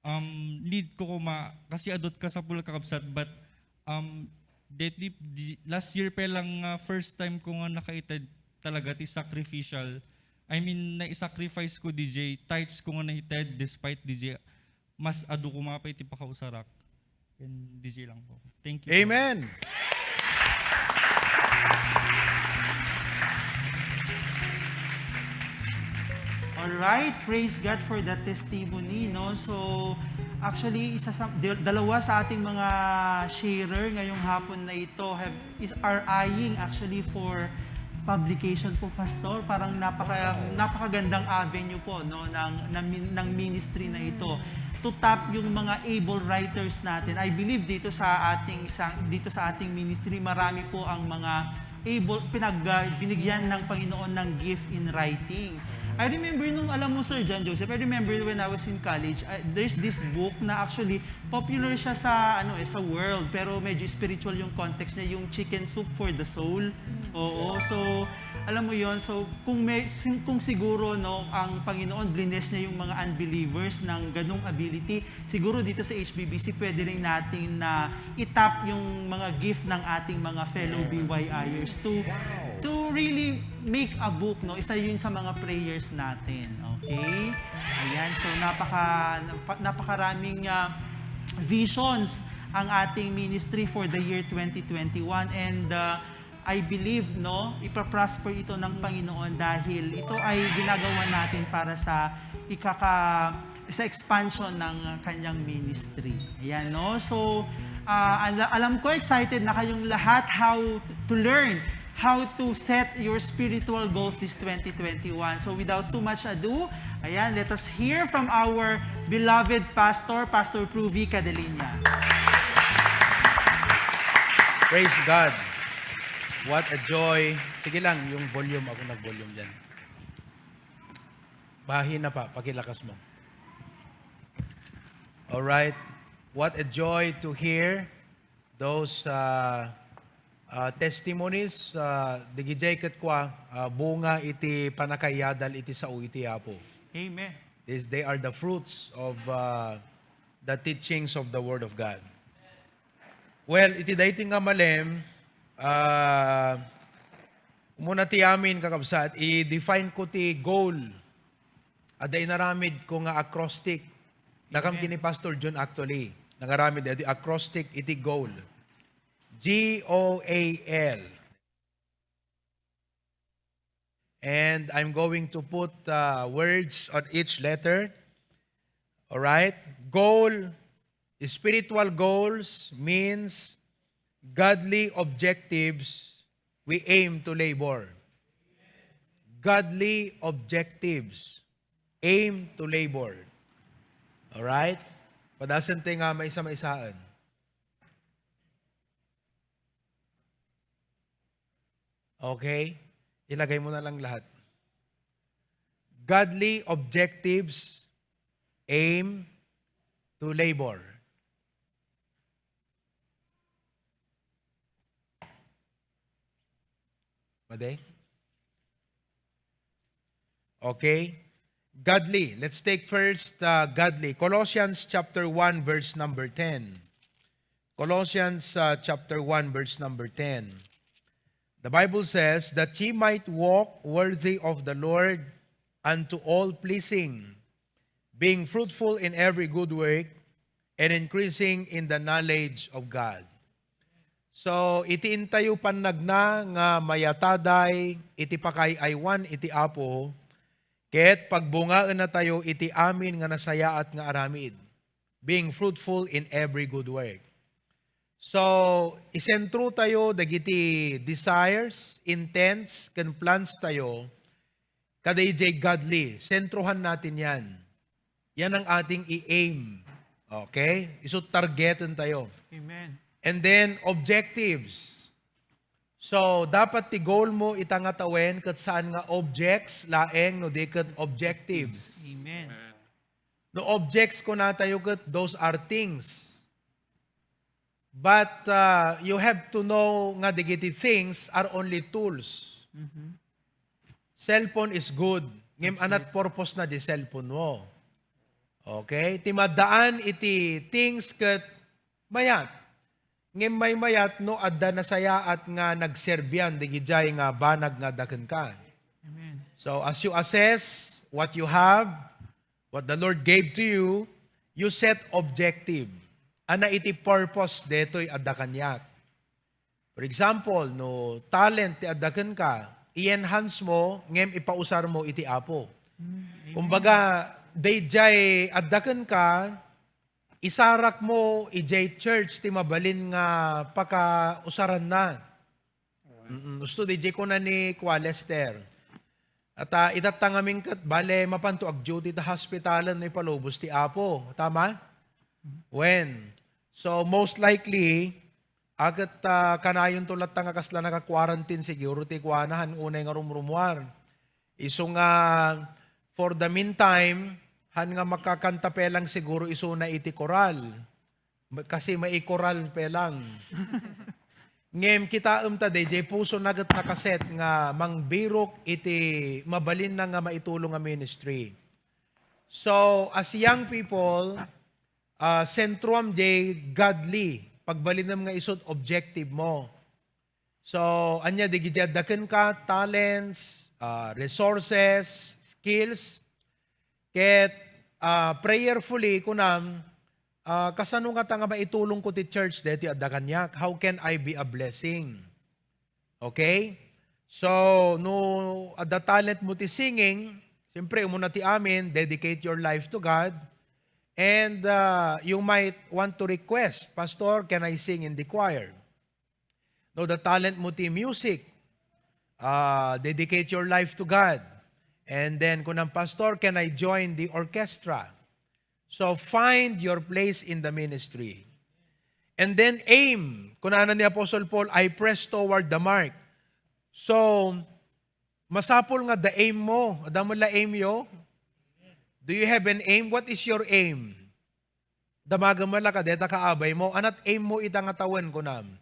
um, need ko kuma, kasi adu ti kasapul, kakabsat, but, um, deti, di, last year pa lang nga first time ko nga nakaited talaga ti sacrificial. I mean, nai-sacrifice ko, D J, tithes ko nga naited despite D J, mas adu kuma pay ti pakausarak. Ken D J lang po. Thank you po. Amen. All right, praise God for that testimony, no? So, actually, isa sa, dal-, dalawa sa ating mga sharer ngayong hapon na ito have, is, are eyeing actually for publication po, Pastor. Parang napaka-, Wow. napakagandang avenue po, no, ng, ng min-, ng ministry na ito to tap yung mga able writers natin. I believe dito sa ating sa-, dito sa ating ministry, marami po ang mga able, pinag-, ah, binigyan ng Panginoon ng gift in writing. I remember nung, alam mo, Sir John Joseph, I remember when I was in college, ah, there's this book na actually popular siya sa, ano, eh, sa world, pero medyo spiritual yung context niya, yung Chicken Soup for the Soul. Oo, so, alam mo yon, so, kung may, sin-, kung siguro, no, ang Panginoon, bless niya yung mga unbelievers ng ganung ability, siguro dito sa H B B C, pwede rin natin na itap yung mga gift ng ating mga fellow B Y Iers to, Wow. to really make a book, no? Isa yun sa mga prayers natin, okay? Ayan, so napaka, napa-, napakaraming, ah, visions ang ating ministry for the year twenty twenty-one, and, ah, I believe, no, ipaprosper ito ng Panginoon dahil ito ay ginagawa natin para sa ikaka-, sa expansion ng kanyang ministry. Ayan, no? So, ah, ala-, alam ko, excited na kayong lahat how to learn how to set your spiritual goals this twenty twenty-one. So, without too much ado, ayan, let us hear from our beloved pastor, Pastor Pruvi Cadeliña. Praise God. What a joy. Sige lang, yung volume. Ako nag-volume dyan. Bahin na pa. Pakilakas mo. All right. What a joy to hear those, uh, uh, testimonies. Uh, dagiti ket kua, uh, bunga iti pannakaiyadal iti sao iti Apo. Amen. Is they are the fruits of, uh, the teachings of the Word of God. Well, iti daytoy nga malem, ah, umuna ti amin, kakabsat, i-define ko ti goal. Adda inaramid ko nga acrostic. Nakam Amen. Kini Pastor John, actually. Nangaramid daytoy acrostic iti goal. G O A L. And I'm going to put, uh, words on each letter. All right? Goal, spiritual goals means godly objectives we aim to labor. Godly objectives, aim to labor. Alright? Padasen tayo nga maisa-maisaen. Okay? Ilagay mo na lang lahat. Godly objectives, aim to labor. Madi? Okay? Godly. Let's take first, uh, godly. Colossians chapter one, verse number ten. Colossians, uh, chapter one, verse number ten. The Bible says, "That ye might walk worthy of the Lord unto all pleasing, being fruitful in every good work, and increasing in the knowledge of God." So, iti intayo pannagna nga mayataday iti pakaay-aywan iti Apo, ket pagbungaennatayo iti amin nga nasayaat nga aramid, being fruitful in every good work. So, isentro tayo dagiti desires, intents, ken plans tayo, kada idiay godly. Sentrohan natin yan. Yan ang ating i-aim. Okay? Isu targeten tayo. Amen. And then, objectives. So, dapat ti goal mo ita nga tawen ket saan nga objects laeng no di ket objectives. Amen. No objects kuna tayo ket those are things. But, uh, you have to know nga dagiti things are only tools. Mhm. Cellphone is good. Ngem anat purpose na di cellphone mo. Okay? Ti maddaan iti things ket mayat. Ngem maymayat no adda nasayaat nga nagserbian dagijay nga banag nga adda kenka. Amen. So, as you assess what you have, what the Lord gave to you, you set objective. Ana iti purpose detoy adda kaniak. For example, no talent ti adda kenka, i-enhance mo ngem ipausar mo iti Apo. Mm, amen. Kumbaga, dayjay adda kenka, isarak mo idiay church ti mabalin nga pakausaranna. Mm, gusto di jay kuna ni Kua Lester. At, ah, itatta ngamin ket, bale, mapanto ag-duty ta hospitalen no ipalubos ti Apo. Tama? When? So, most likely, aket, ah, kanayonto latta nga kasla naka-quarantine, siguro ti kuana, han unay nga rumrumuar. Isu nga, for the meantime, han nga makakanta pelang siguro isuna iti koral. Ma-, kasi maikoral pelang. Ngem kitaem ta, dayjay pusona ket nakaset nga mangbirok iti mabalinna nga maitulong a ministry. So, as young people, ah, sentroam jay godly. Pagbalinem nga isut objective mo. So, ania dagiti adda kenka, talents, ah, resources, skills, ket, ah, prayerfully, kunam, ah, kasano ngata nga maitulongko ti church daytoy adda kaniak? How can I be a blessing? Okay? So, no adda talent mo ti singing, siyempre, umuna ti amin, dedicate your life to God. And, ah, you might want to request, "Pastor, can I sing in the choir?" No, the talent mo ti music, ah, dedicate your life to God. And then, kunam, "Pastor, can I join the orchestra?" So, find your place in the ministry. And then, aim. Kunana ni Apostle Paul, "I press toward the mark." So, masapul nga adda aim mo. Adda mo la aim yo? Do you have an aim? What is your aim? Damagem la ka deta kaabay mo. Anat aim mo ita nga tawen, kunam.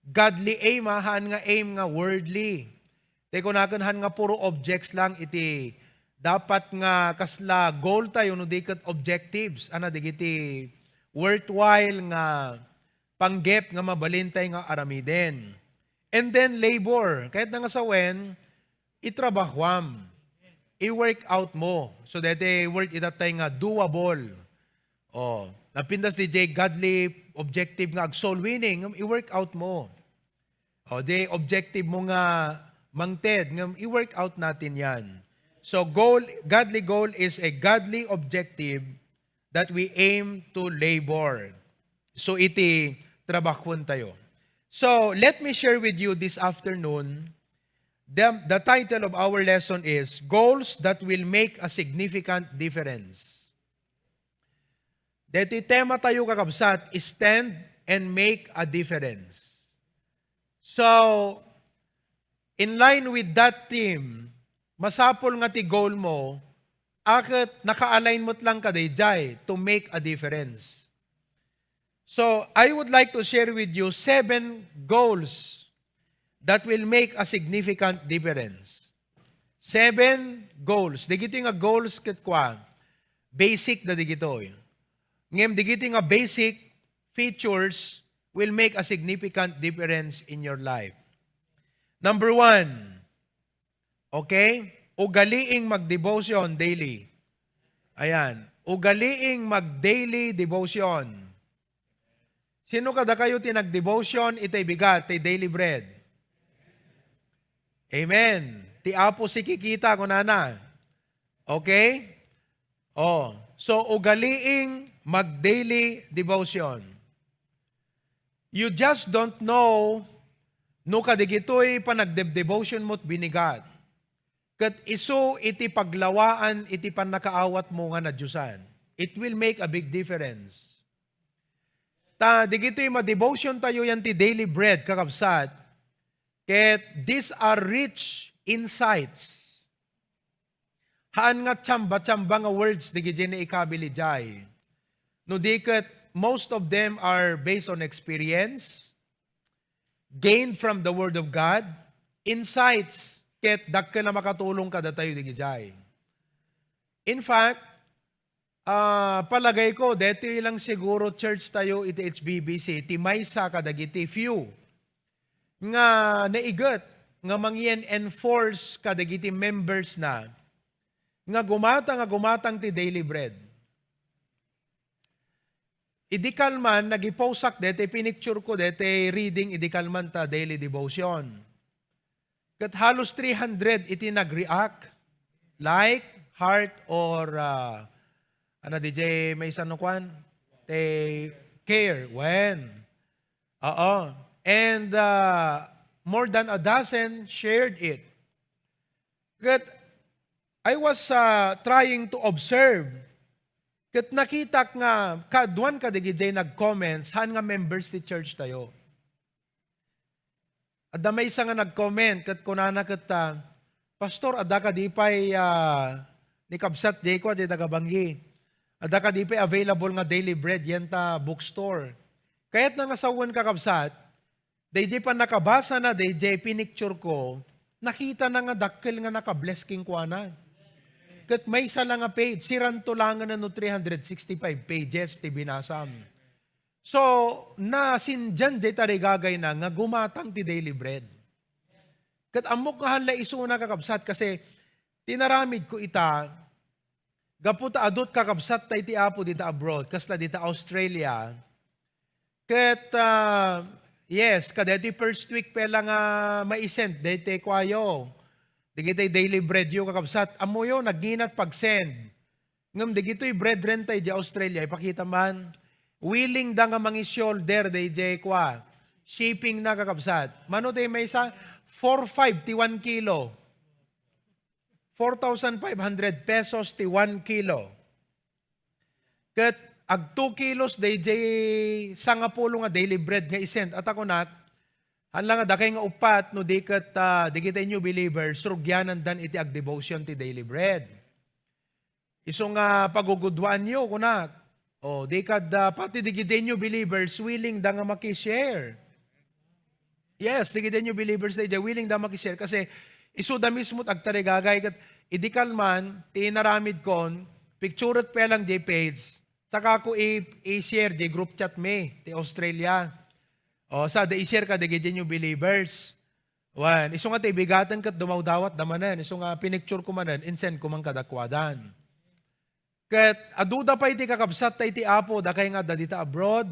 Godly aim, ha, haan nga aim nga worldly. Ti kunaken, haan nga puro objects lang iti dapat nga kasla goal tayo no di ket objectives. Ana dagiti worthwhile nga panggep nga mabalin tay nga aramiden. And then labor. Kayatna nga sawen, itrabahuam, i-work out mo. So, daytoy word itatay nga doable. Oh, napintas di jay godly objective nga ag-soul winning, ngem i-work out mo. Oh, di objective mo nga mangted, ngem i-work out natin yan. So, goal, godly goal is a godly objective that we aim to labor. So, iti trabahon tayo. So, let me share with you this afternoon. The, the title of our lesson is Goals That Will Make a Significant Difference. Deti tema tayo, kakabsat, stand and make a difference. So, in line with that theme, masapul nga ti goal mo, aket naka-align met lang kadaydiay to make a difference. So, I would like to share with you seven goals that will make a significant difference. Seven goals. Dagitoy nga goals ket kua, basic da dagitoy. Ngem dagitoy nga basic features will make a significant difference in your life. Number one, okay? Ugaliing mag-devotion daily. Ayan. Ugaliing mag-daily devotion. Sino kadakayo ti nag-devotion itay bigat, ti daily bread? Amen. Ti Apo sikikita, kunana. Okay? Oh, so ugaliing mag-daily devotion. You just don't know no kadagitoy panagdebdevotion mo't binigat. Ket isu iti paglawaan iti pannakaawat mo nga nadiosan. It will make a big difference. Ta, digitoy ma-devotion tayo yan ti daily bread, kakabsat. Ket these are rich insights. Haan nga tsamba-tsamba nga words digiti naikabili jay. No di ket, most of them are based on experience, gained from the Word of God, insights, ket dakkel a makatulong kadatayo digijay. In fact, ah, palagay ko, detoy lang siguro church tayo iti H B B C, ti maysa kadagiti few nga naiget nga mangin-enforce kadagiti members na nga gumatang, nga gumatang ti daily bread. Idi kalman, nagiposak deti pinicture ko deti reading idi kalman ta daily devotion. Ket halos three hundred iti nag-react. Like, heart, or, ah, ano, D J, may isang kuan? Te care. When? Oo. And, ah, more than a dozen shared it. Ket I was, ah, trying to observe. Ket nakitak nga kaduan kadagijay nag-comments, saan nga members ti church tayo. Adda maysa nga nag-comment, ket kunana ket, ah, "Pastor, adda kadi pay, ah, ni Kabsat Jayco, di taga Banggi. Adda kadi pay available nga daily bread, yan ta bookstore." Kayatna nga sawen, kakabsat, dayjay pannakabasana, dayjay pinicture ko, nakitana nga dakkel nga nakabless kenkuana. Ket maysa la nga page, siranto langen no three hundred sixty-five pages ti binasam. So, nasindian jay tarigagayna nga gumatang ti daily bread. Ket ammok nga haan la isuna, kakabsat, kasi tinaramid ko ita, gapu ta adut kakabsat tay ti Apo dita abroad, kasla dita Australia. Ket, ah, yes, kadeti first week pay la nga maisend deti kuayo. Digiti daily bread yo, kakabsat. Ammoyo, nagngina't pag-send. Ngem digitoy brethren tay di Australia, ipakita man, willing da nga mangi-shoulder dayjay kua, shipping na, kakabsat. Mano ti maysa? Four five ti one kilo. Four thousand five hundred pesos ti one kilo. Ket ag two kilos dayjay sangapulo nga daily bread nga isend. Ata kunak, haan la nga dakay nga uppat no di ket, ah, digiti new believers, rugianandan iti ag-devotion ti daily bread. Isu nga pagugudwaanyo, kunak. O, di kad, ah, pati digiti new believers, willing da nga maki-share. Yes, digiti new believers, they willing da maki-share. Kasi, isu da mismo agtarigagay. Ket, idi kalman, ti inaramid kon, picture it pa lang jay page. Saka ko i-, i-share jay group chat mi, ti Australia. O, sa, da i-share ka, digiti new believers. Wen, isu nga ti ibigaten ket dumawdawat da manen, isu nga pinicture ko manen, insend ko man kadakuadan. Ket adu da pay ti kakabsat tay ti Apo, dakay nga adda dita abroad.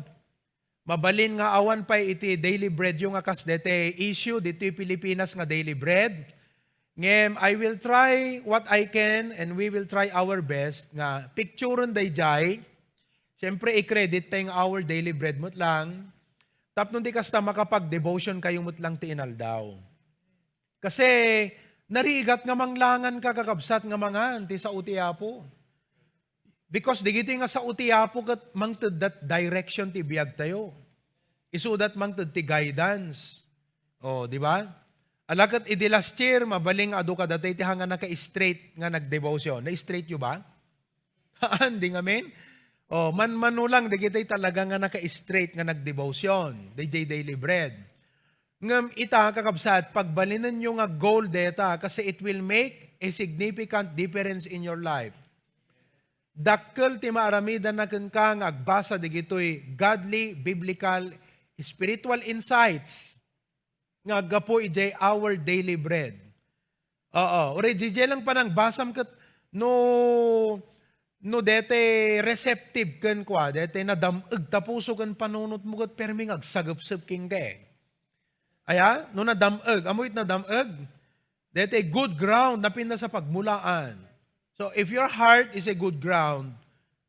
Mabalin nga awan pay iti daily bread yo nga kas deti issue ditoy Pilipinas nga daily bread. Ngem, I will try what I can and we will try our best nga picturen dayjay. Siyempre, i-credit tay nga our daily bread met lang. Tapno di kasta, makapag-devotion kayo met lang ti inaldaw. Kasi narigat nga manglangan ka, kakabsat, nga mangan ti sao ti Apo. Because digitoy nga sao ti Apo ket mangted that direction ti biag tayo. Isu dat mangted ti guidance. Oh, di ba? Ala ket idi last year, mabalin nga adu kadata iti hanga naka-straight nga nag-devotion. Na-straight yo ba? Haan, di ngamin? Oh, manmano lang, dagiti talaga nga naka-straight nga nag-devotion, D J Daily Bread. Ngem ita, kakabsat, pagbalinenyo nga goal deta, kasi it will make a significant difference in your life. Dakkel ti maaramidanna kenka nga agbasa digitoy godly, biblical, spiritual insights nga aggapu idiay Our Daily Bread. Oo, uray didiay lang panangbasam ket no, no dete receptive ken kua, dete nadam-eg ta puso ken panunotmo ket permi nga agsagepsep kenka, eh. Aya, no nadam-eg, ammo it nadam-eg? Dete good ground, napintas a pagmulaan. So, if your heart is a good ground,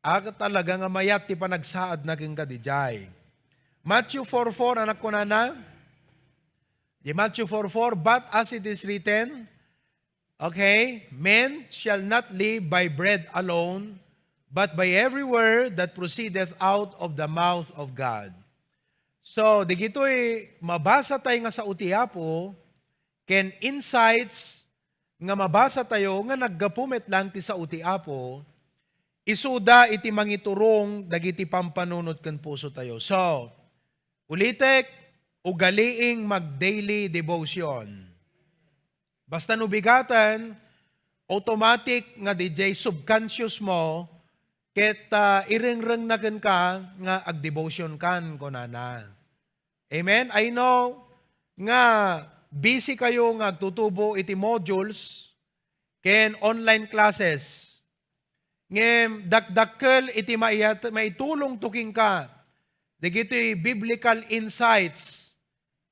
aga talaga nga mayat ti panagsaadna kenka didiay. Matthew four four, anak kunana? Di Matthew four four, "But as it is written, okay, man shall not live by bread alone, but by every word that proceedeth out of the mouth of God." So, digitoy mabasa tayo nga sao ti Apo, ken insights nga mabasa tayo nga naggapu met lang ti sao ti Apo, isuda iti mangiturong dagiti pampanunot ken puso tayo. So, ulitek, ugaliing mag-daily devotion. Basta no bigaten, automatic nga didiay subconscious mo, ket, ah, irengrengna kenka nga agdevotion kan, kunana. Amen? I know nga busy kayo nga agtutubo iti modules ken online classes. Ngem dakdakkel iti maiyat-, maitulongto kenka dagiti biblical insights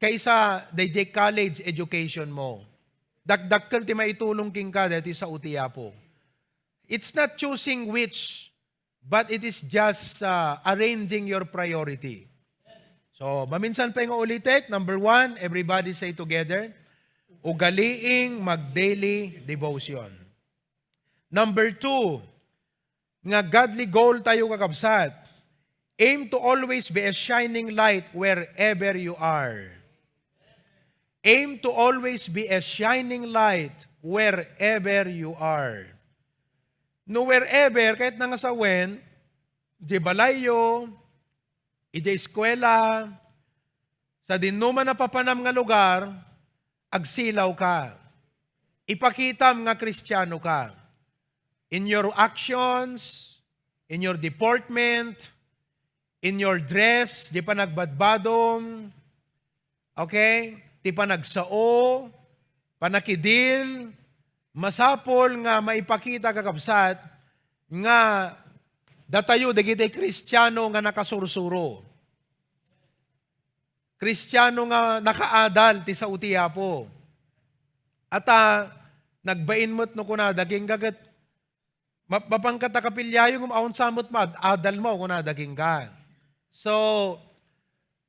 kaysa daydiay college education mo. Dakdakkel ti maitulong kenka daytoy sao ti Apo. It's not choosing which, but it is just, uh, arranging your priority. So, maminsan pa nga ulitek, number one, everybody say together, ugaliing mag-daily devotion. Number two, nga godly goal tayo, kakabsat, aim to always be a shining light wherever you are. Aim to always be a shining light wherever you are. No wherever, kahit na nga sawen, di balayyo, idiay eskwela, sadinoman a papanam nga lugar, agsilaw ka. Ipakitam nga Kristiano ka. In your actions, in your deportment, in your dress, di panagbadbadom, okay? Ti panagsao, panakidil, masapul nga maipakita, kakabsat, nga datayo dagiti Kristiano nga nakasursuro. Kristiano nga nakaadal ti sao ti Apo. Ata, nagbain met no kunada kenka ket, ma-, mapanka ta kapilyayo ngem awan sa met maad-adal mo, kunada kenka. So,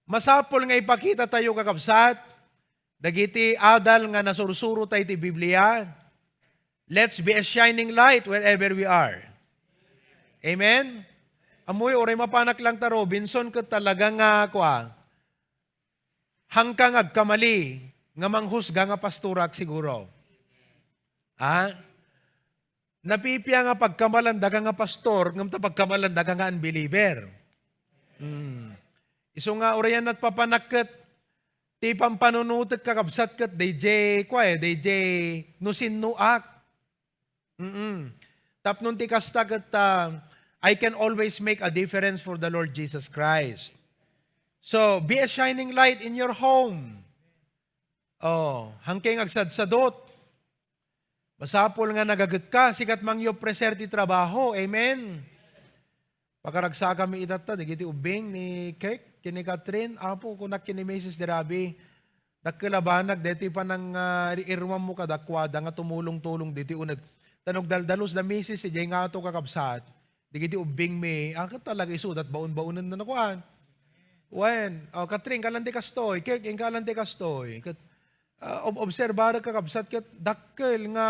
masapul nga ipakita tayo, kakabsat, dagiti adal nga nasursuro tayo iti Biblia. Let's be a shining light wherever we are. Amen? Ammoy, uray mapanak lang ta Robinson, ket talaga nga, kua, hangka nga agkamali nga manghusga nga pastorak siguro. Ha? Napipia nga pagkamalan daka nga pastor, ngem ta pagkamalan daka nga unbeliever. Hmm. Isu nga, urayan nagpapanakket, ti pampanunutek, kakabsat, ket D J, kua, eh, D J no sinnoak. Mm-mm. Tapno ti kasta ket, ah, I can always make a difference for the Lord Jesus Christ. So, be a shining light in your home. Oh, hangkeng agsadsadot. Masapul nga nagaget ka, sikat mang yopreser ti trabaho. Amen. Pakaragsakami itatta, dagiti ubbing ni Kirk, ken ni Catherine, Apo, kunak ken ni Missus Derabi, dakkel a banag, daytoy panang, ah, ri-, irwammo kadakuada nga tumulong-tulong ditoy uneg. Ta no agdaldalus da Missus, idiay ngato, kakabsat, dagiti ubbingmi, ah, ket talaga isudat baon-baonen na nakuan. Wen, oh, Katrin, kalan ti kastoy. Kirk, inkalan ti kastoy. Ket, ah, ob-, obserbarek, kakabsat, ket dakkel nga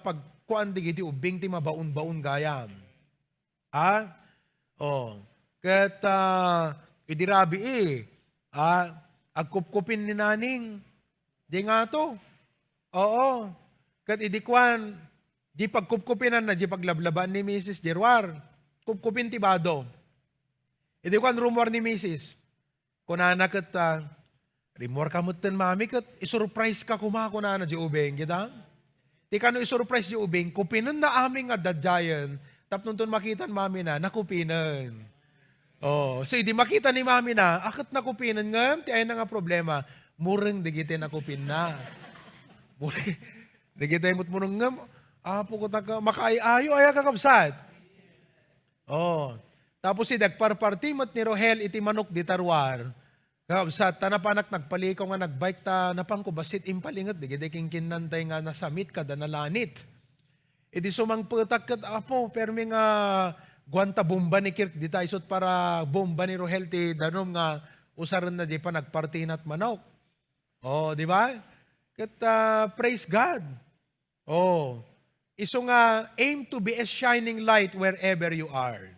pagkuan digiti ubbing ti mabaon-baon gayam. Ah? Oh. Ket, ah, idi rabii, ah, agkupkupin ni Naning. Di nga to. Oo. Ket idi kuan, di pagkupkupinanna, di paglablabaan ni misis, di ruar. Kupkupin ti bado. Idi kuan, rumuar ni misis. Kunana ket, ah, "Rimmuarka metten, Mami, ket isurpriseka koma," kunana, di ubing, kita? Ti kano isurprise di ubing, kupinenna amin nga adda diayen, tapno inton makitan mamina, nakupinen. Oh, so idi makita ni mamina, a ket nakupinen ngem, ti ayna nga problema, mureng dagiti nakupinna. Mureng dagiti mutmureng ngem, "Apo, kutaka, makaay-ayo aya, kakabsat?" Oh. Tapos idi agparparti met ni Rohel iti manok dita ruar, kakabsat, ta napanak nagpalikaw nga nagbike ta napanko bassit impalinget dagiti kinkinnantay nga nasamit kada nalanit. Idi sumangpetak ket, "Apo, permi nga guanta bomba ni Kirk dita, isut' para bomba ni Rohel ti danum nga usarenna di panagpartina ti manok." Oh, di ba? Ket, ah, praise God. Oh, isu nga aim to be a shining light wherever you are.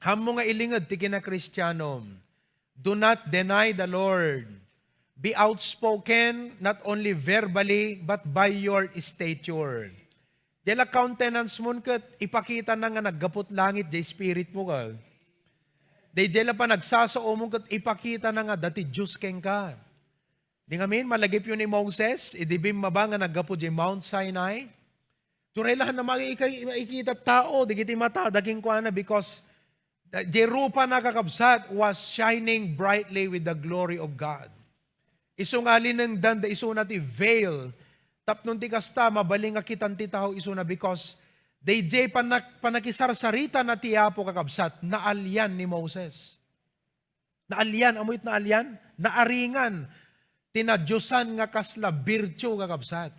Hammo nga ilinged ti kinakristianom. Do not deny the Lord. Be outspoken, not only verbally, but by your stature. Diay la countenance mon ket ipakitana nga naggaput langit diay spirit mo, ka. Diay la panagsasaomon ket ipakitana nga adda ti Dios kenka. Di ngamin, malagipyo ni Moses, idi bimmaba nga naggapu diay Mount Sinai. Turay la, han na maika-, maikita tao, dagiti matada kenkuana, because the, diay rupana, kakabsat, was shining brightly with the glory of God. Isu nga linengdan da isuna ti veil, tapno ti kasta, mabalin nga kitan ti tao isuna, because daydiay panak-, panakisarsaritana ti Apo, kakabsat, naalian ni Moses. Naalian, ammo iti naalian? Naaringan ti nadiosan nga kasla virtue, kakabsat.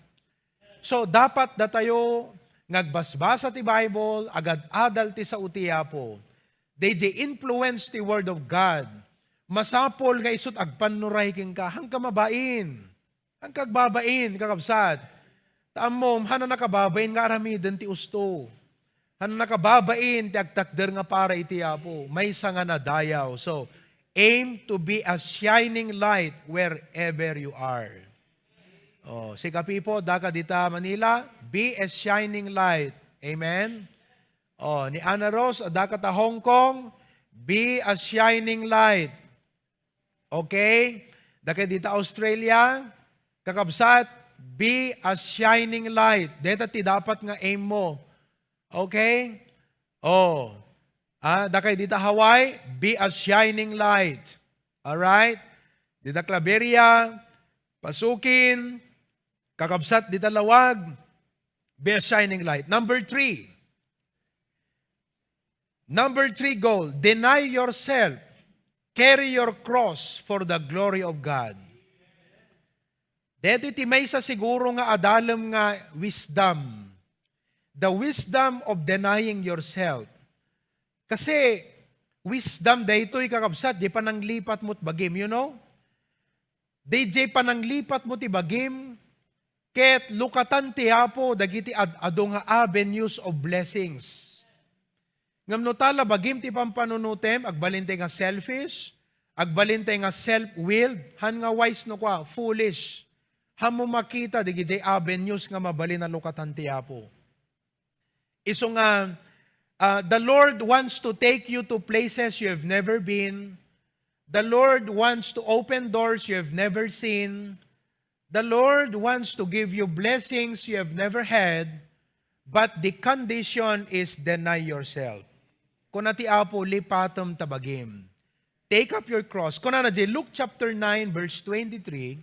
So, dapat datayo nga agbasbasa ti Bible, agad-adal ti sao ti Apo. Daydiay influence ti Word of God. Masapul nga isut' agpannuray kenka. Hanka mabain. Hanka agbabain, kakabsat. Ta ammom, han nakababain nga aramiden ti usto. Han nakababain ti agtakder nga para iti Apo. Maysa nga nadayaw. So, aim to be a shining light wherever you are. Oh, sika, Pipo, daka dita Manila, be a shining light. Amen? Oh, ni Ana Rose, daka ta Hong Kong, be a shining light. Okay? Dakay dita Australia, kakabsat, be a shining light. Deta ti dapat nga aim mo. Okay? Oh. Ah, dakay dita Hawaii, be a shining light. All right? Dita Claveria, Pasukin, kakabsat dita Laoag, be a shining light. Number three. Number three goal, deny yourself. Carry your cross for the glory of God. Daytoy ti maysa siguro nga adalem nga wisdom. The wisdom of denying yourself. Kasi, wisdom daytoy, kakabsat, di pananglipat mo't bagim, you know? Daydiay pananglipat mo ti bagim, ket lukatan ti Apo dagiti ad-adu nga avenues of blessings. Ngem no ta la bagim ti pampanunotem, agbalin tay nga selfish, agbalin tay nga self-willed, han nga wise no kua, foolish. Hammo makita dagiti avenues nga mabalin a lukatan ti Apo. Isu nga, uh, the Lord wants to take you to places you have never been. The Lord wants to open doors you have never seen. The Lord wants to give you blessings you have never had, but the condition is deny yourself. Kuna ti Apo, lipatem ta bagim. Take up your cross. Kunana diay Luke chapter nine, verse twenty-three.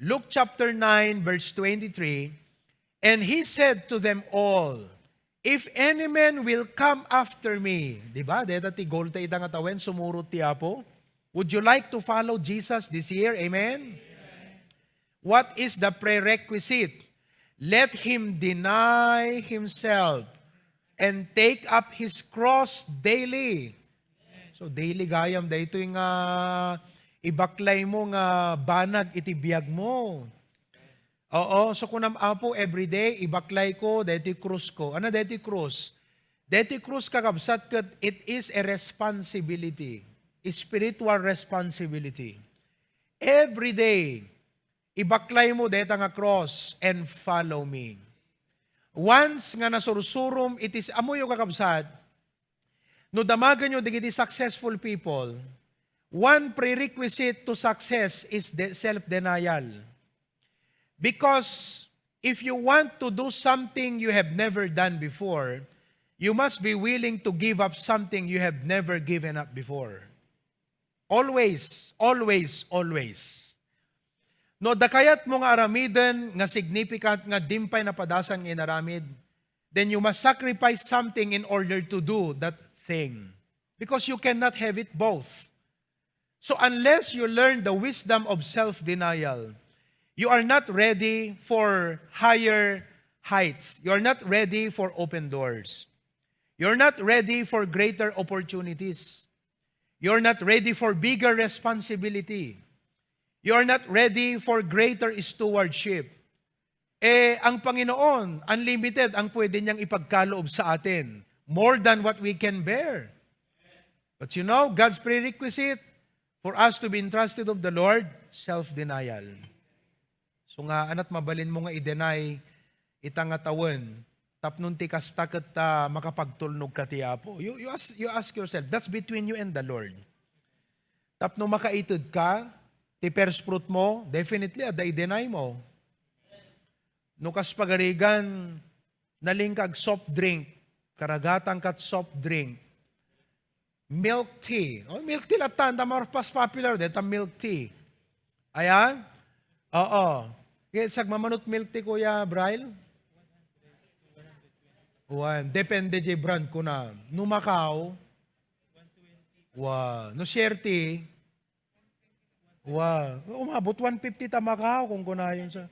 Luke chapter nine, verse twenty-three. And he said to them all, "If any man will come after me," di ba? Deta ti goal ta ita nga tawen, sumurot ti Apo. Would you like to follow Jesus this year? Amen? What is the prerequisite? Let him deny himself and take up his cross daily. So, daily gayam, daytoy nga ibaklay mo nga banag iti biag mo. Oo, so kunam, "Apo, everyday, ibaklay ko, daytoy krus ko." Ano daytoy krus? Daytoy krus, kakabsat, ket it is a responsibility, spiritual responsibility. Every day, ibaklay mo dayta nga cross and follow me. Once nga nasursurom iti s-, ammoyo, kakabsat, no damagenyo dagiti successful people, one prerequisite to success is the self-denial. Because if you want to do something you have never done before, you must be willing to give up something you have never given up before. Always, always, always. No, adda kayatmo nga aramiden nga significant nga dimpay napadasan nga inaramid, then you must sacrifice something in order to do that thing. Because you cannot have it both. So unless you learn the wisdom of self-denial, you are not ready for higher heights. You are not ready for open doors. You're not ready for greater opportunities. You're not ready for bigger responsibility. You're not ready for greater stewardship. Eh, ang Panginoon, unlimited ang pwede niyang ipagkaloob sa atin. More than what we can bear. But you know, God's prerequisite for us to be entrusted of the Lord, self-denial. So nga, ana't mabalinmo nga i-deny ita nga tawen, tapno ti kasta ket, ah, makapagtulnog ka ti Apo. You, you ask, you ask yourself, that's between you and the Lord. Tapno makaitedka, ti first fruit mo, definitely, adda i-deny mo. No kas pagarigan, nalingka ag soft drink, karagatan kat soft drink, milk tea. Oh, milk tea latta, anda mas popular, deta milk tea. Ayan? Oo. Kaya sagmamanot milk tea, Kuya Brian? One. Depende di brand ko na. No Macau, wa. No Share tea, wa. Umabot one fifty ta Macau kung kunayon sa.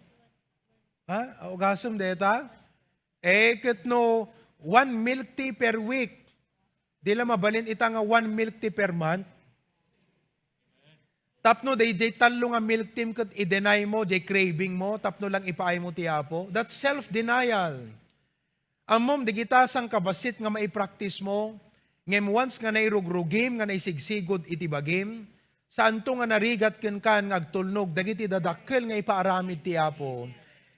Ha? Ugasem deta? Eh, ket no one milk tea per week, di la mabalin ita nga one milk tea per month. Tapno dayjay tallo nga milk tea ket i-deny mo, jay craving mo, tapno lang ipaay mo ti Apo. That's self-denial. Ammom, dagita sangkabassit nga maipractice mo, ngem once nga nairugrugim, nga naisigsigud iti bagim, saanto nga narigat kenkan nga agtulnog dagiti dadakkel nga ipaaramid ti Apo.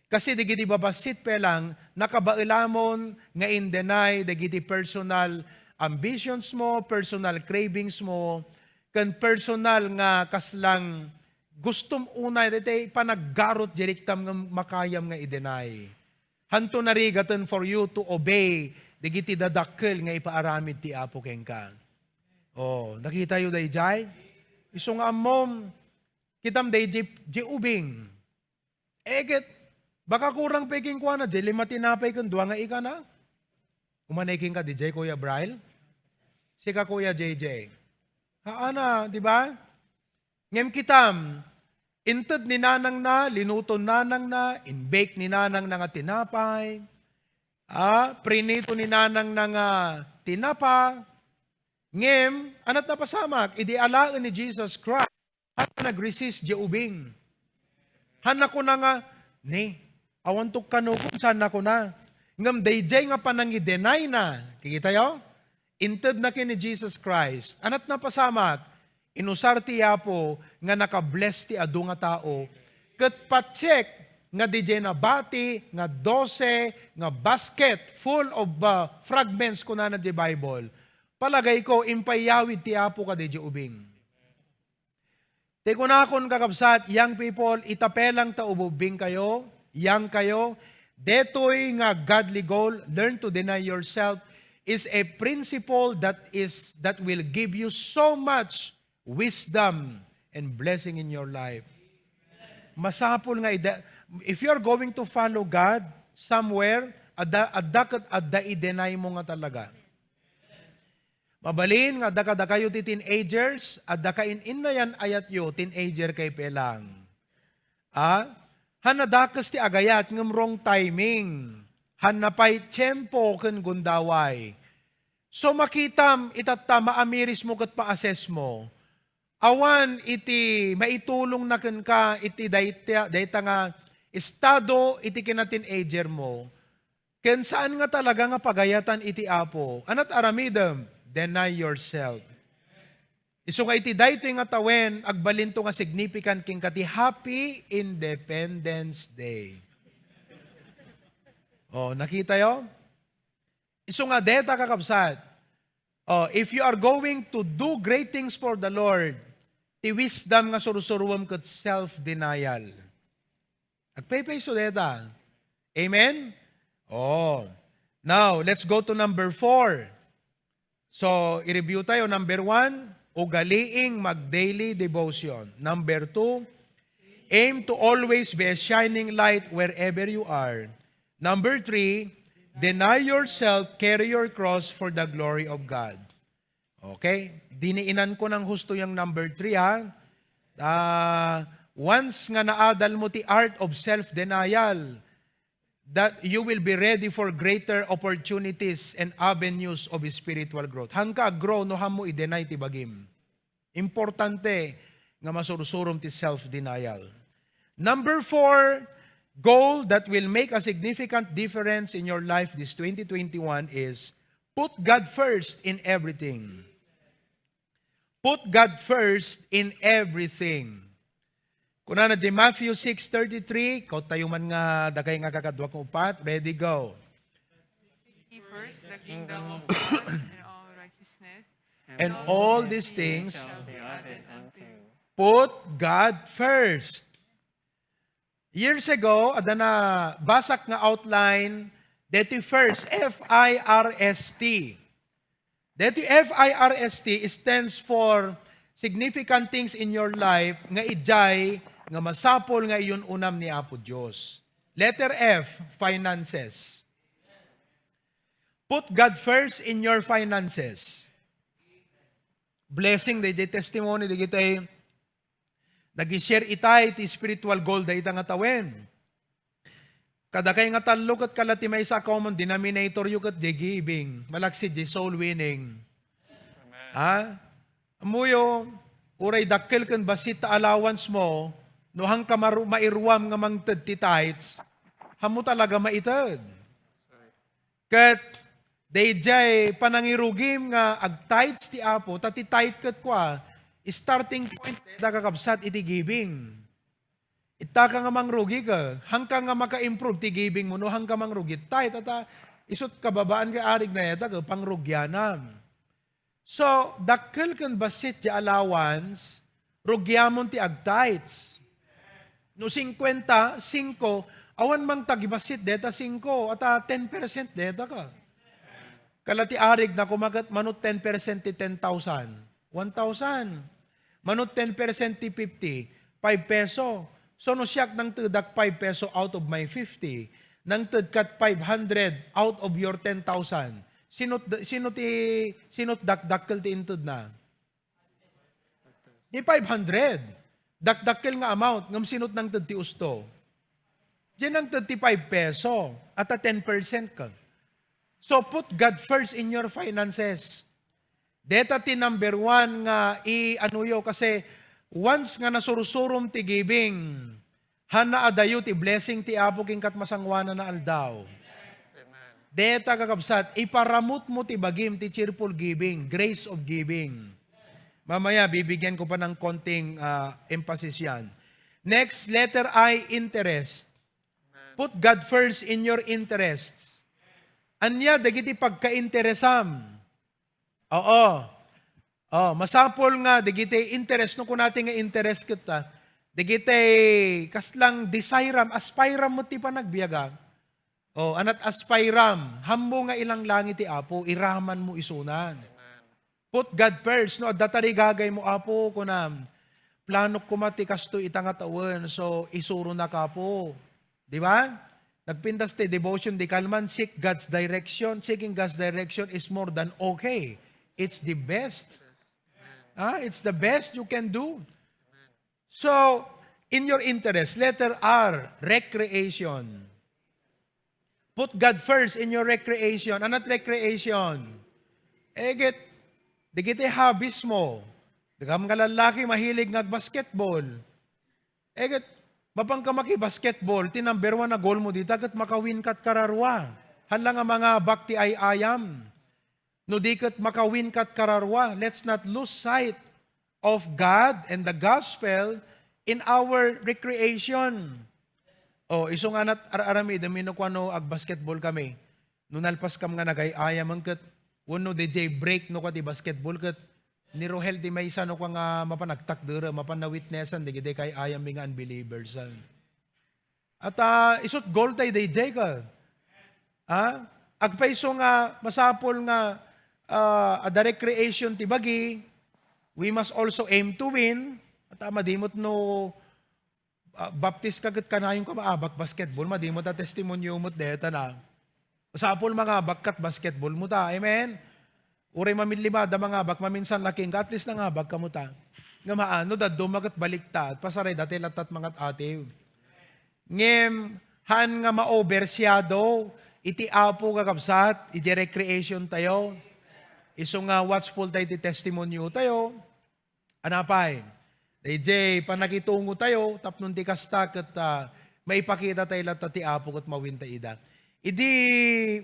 Kasi dagiti babassit pay lang, nakabaelamon nga in-deny dagiti personal ambitions mo, personal cravings mo, ken personal nga kaslang gustom unay, daytay panaggarot, diriktam nga makayam nga i-deny. Hanto narigaten for you to obey dagiti dadakkel nga ipaaramid ti Apo kenka. Oh, nakitayo dayjay? Isu nga ammom, kitam dayjay, jay ubing. Eh, ket, baka kurang pay kenkuana, jay lima tinapay ken dua nga ikana. Umanay kenka dijay, Kuya Brian? Sika, Kuya J J. Haana, di ba? Ngem kitam, inted ni nanangna, linuton nanangna, in-bake ni nanangna nga tinapay, ah, prinito ni nanangna nga tinapa. Ngem, ana't napasamak, idi alaen ni Jesus Christ, hanna nag-resist jay ubing. Hanna kuna nga, "Ni, awan to kanukom," saan na kuna. Ngem dayjay nga panangi-deny na, kikitayo? Inted na ken ni Jesus Christ. Ana't napasamak, inusar ti Apo nga naka-bless ti adu nga tao. Ket pa-check nga dayjay nabati nga dose nga basket full of, uh, fragments, kunana di Bible. Palagayko, impayyawid ti Apo kadayjay ubing. Ti kunakon, kakabsat, young people, ita pay lang ta ububing kayo, young kayo, detoy nga godly goal, learn to deny yourself, is a principle that is, that will give you so much wisdom and blessing in your life. Masapul nga ida-, if you're going to follow God somewhere, adda, adda ket adda i-deny mo nga talaga. Mabalin nga adda kadakayo ti teenagers, adda kain-innayan ayatyo, teenager kay pelang. A, han nadakes ti agayat ngem wrong timing. Han napay tiempo ken gundaway. So, makitam itatta, maamirismo ket pa-assessmo. Awan iti maitulongna kenka iti dayta, dayta nga estado iti kina-teenagermo. Ken saan nga talaga nga pagayatan iti Apo. Anat aramidem, deny yourself. Isu nga iti daytoy nga tawen, agbalinto nga significant kenka ti Happy Independence Day. Oh, nakitayo? Isu nga deta, kakabsat. Oh, if you are going to do great things for the Lord, ti wisdom nga sursuruem ket self-denial. Agpaypayso deta. Amen? Oh. Now, let's go to number four. So, i-review tayo. Number one, ugaliing mag-daily devotion. Number two, aim to always be a shining light wherever you are. Number three, deny yourself, carry your cross for the glory of God. Okay? Diniinan ko ng husto yung number three, ha? Ah, once nga naadal mo ti art of self-denial, that you will be ready for greater opportunities and avenues of spiritual growth. Hanka ag-grow no hanmo i-deny ti bagim. Importante nga masursurom ti self-denial. Number four, goal that will make a significant difference in your life this twenty twenty-one is put God first in everything. Put God first in everything. Kunana di Matthew six thirty-three, kautayo man nga dakay nga kakadua ket upat, ready, go. Ye first the kingdom of God and all righteousness, and all these things shall be added unto you. Put God first. Years ago, adda nabasak nga outline, deti first, F I R S T. Deti F I R S T stands for significant things in your life nga idiay nga masapul nga iyun-unam ni Apo Dios. Letter F, finances. Put God first in your finances. Blessing, daydiay testimony, dagiti nag-share itay ti spiritual goal dayta nga tawen. Kadakay nga tallo ket kala ti maysa a common denominator yo ket di giving, malaksid di soul winning. Ha? Ammoyo, uray dakkel ken bassit ta allowance mo, no hanka maru-, mairuam nga mangted ti tithes, hanmo talaga maited. Ket daydiay panangirugim nga ag-tithes ti Apo, ta ti tithe ket kua, starting point dayta, kakabsat, iti giving. Ittaka nga mangrugi ka, hanka nga maka-improve ti giving mo no hanka mangrugi. Tithe, ata, isut kababaan nga arig na dayta, pangrugianam. So, dakkel ken bassit ti allowance, rugiamon ti ag-tithes. No singkuenta, singko, awan mang tagibassit deta singko, ata ten percent deta ka. Kala ti arig na kumaket mano ten percent ti ten thousand. One thousand. Mano ten percent ti fifty, five peso. So, no siak nangtedak five peso out of my fifty, nangted kat five hundred out of your ten thousand. Sino, sino ti, sino dakdakkel ti inted na? Di five hundred. Dakdakkel nga amount, ngem sino nangted ti usto? Diay nangted ti five peso, ata ten percent ka. So, put God first in your finances. Deta ti number one nga i-anuyo, kasi once nga nasursurom ti giving, hanna adayo ti blessing ti Apo ken kat masangoanan a aldaw. Amen. Deta, kakabsat, iparamutmo ti bagim ti cheerful giving, grace of giving. Mamaya, bibigyan ko pa ng konting, ah, emphasis yan. Next, letter I, interest. Put God first in your interests. Ania dagiti pagkainteresam? Oo. Oh, masapul nga dagiti interest, no kunati nga interest ket, ah, dagiti kaslang desiream, aspiream mo ti panagbiaga. Oh, anat aspiream, hammo nga ilanglangi ti Apo, iraman mo isunan. Put God first, no? Adda tarigagay mo, Apo, kunam, planok koma ti kastoy ita nga tawen, so isuronak, Apo. Di ba? Nagpintas ti devotion, di kalman, seek God's direction. Seeking God's direction is more than okay. It's the best. Ah, it's the best you can do. So, in your interest, letter R, recreation. Put God first in your recreation. Anat recreation? Eget, dagiti hobbies mo. Dagam nga lallaki mahilig nga agbasketball. Eget, mapanka makibasketball, ti number one a goal mo dita ket makawin kat kararua. Hala nga mangabak ti ay-ayam. No di ket makawin kat kararua, let's not lose sight of God and the gospel in our recreation. Oh, isu nga nat-, ar-, aramidem, no kuano agbasketball kami. No nalpas kam nga nagay-ayam ket, wenno D J break no kua ti basketball ket, ni Rohel ti maysa no kua nga mapan agtakder, mapan na-witnessan, dagiti kay-ayam mi nga unbelievers. Ah. At, ah, isut goal tay D J ka. Ah? Agpayso nga masapul nga, ah, adda recreation ti bagi, we must also aim to win. At, ah, madimot no, ah, baptis ka ket kanayon ka maabak basketball, madimot a testimonyo met deta na. Masapul mangabak kat basketball mo ta. Amen? Uray mamillimada mangabak, maminsan la kenka, at least nangabak ka mo ta. Nga maano, dadduma ket baliktad, pasarayda ti lattat mangat-atiw. Ngem, haan nga ma-overshadow iti Apo, kakabsat, iti recreation tayo. Isu nga watchful tayo iti testimonyo tayo. Anapay, D J, panakitungo tayo, tapno ti kasta ket, ah, maipakita tayo latta ti Apo ket mawin tayo ida. Idi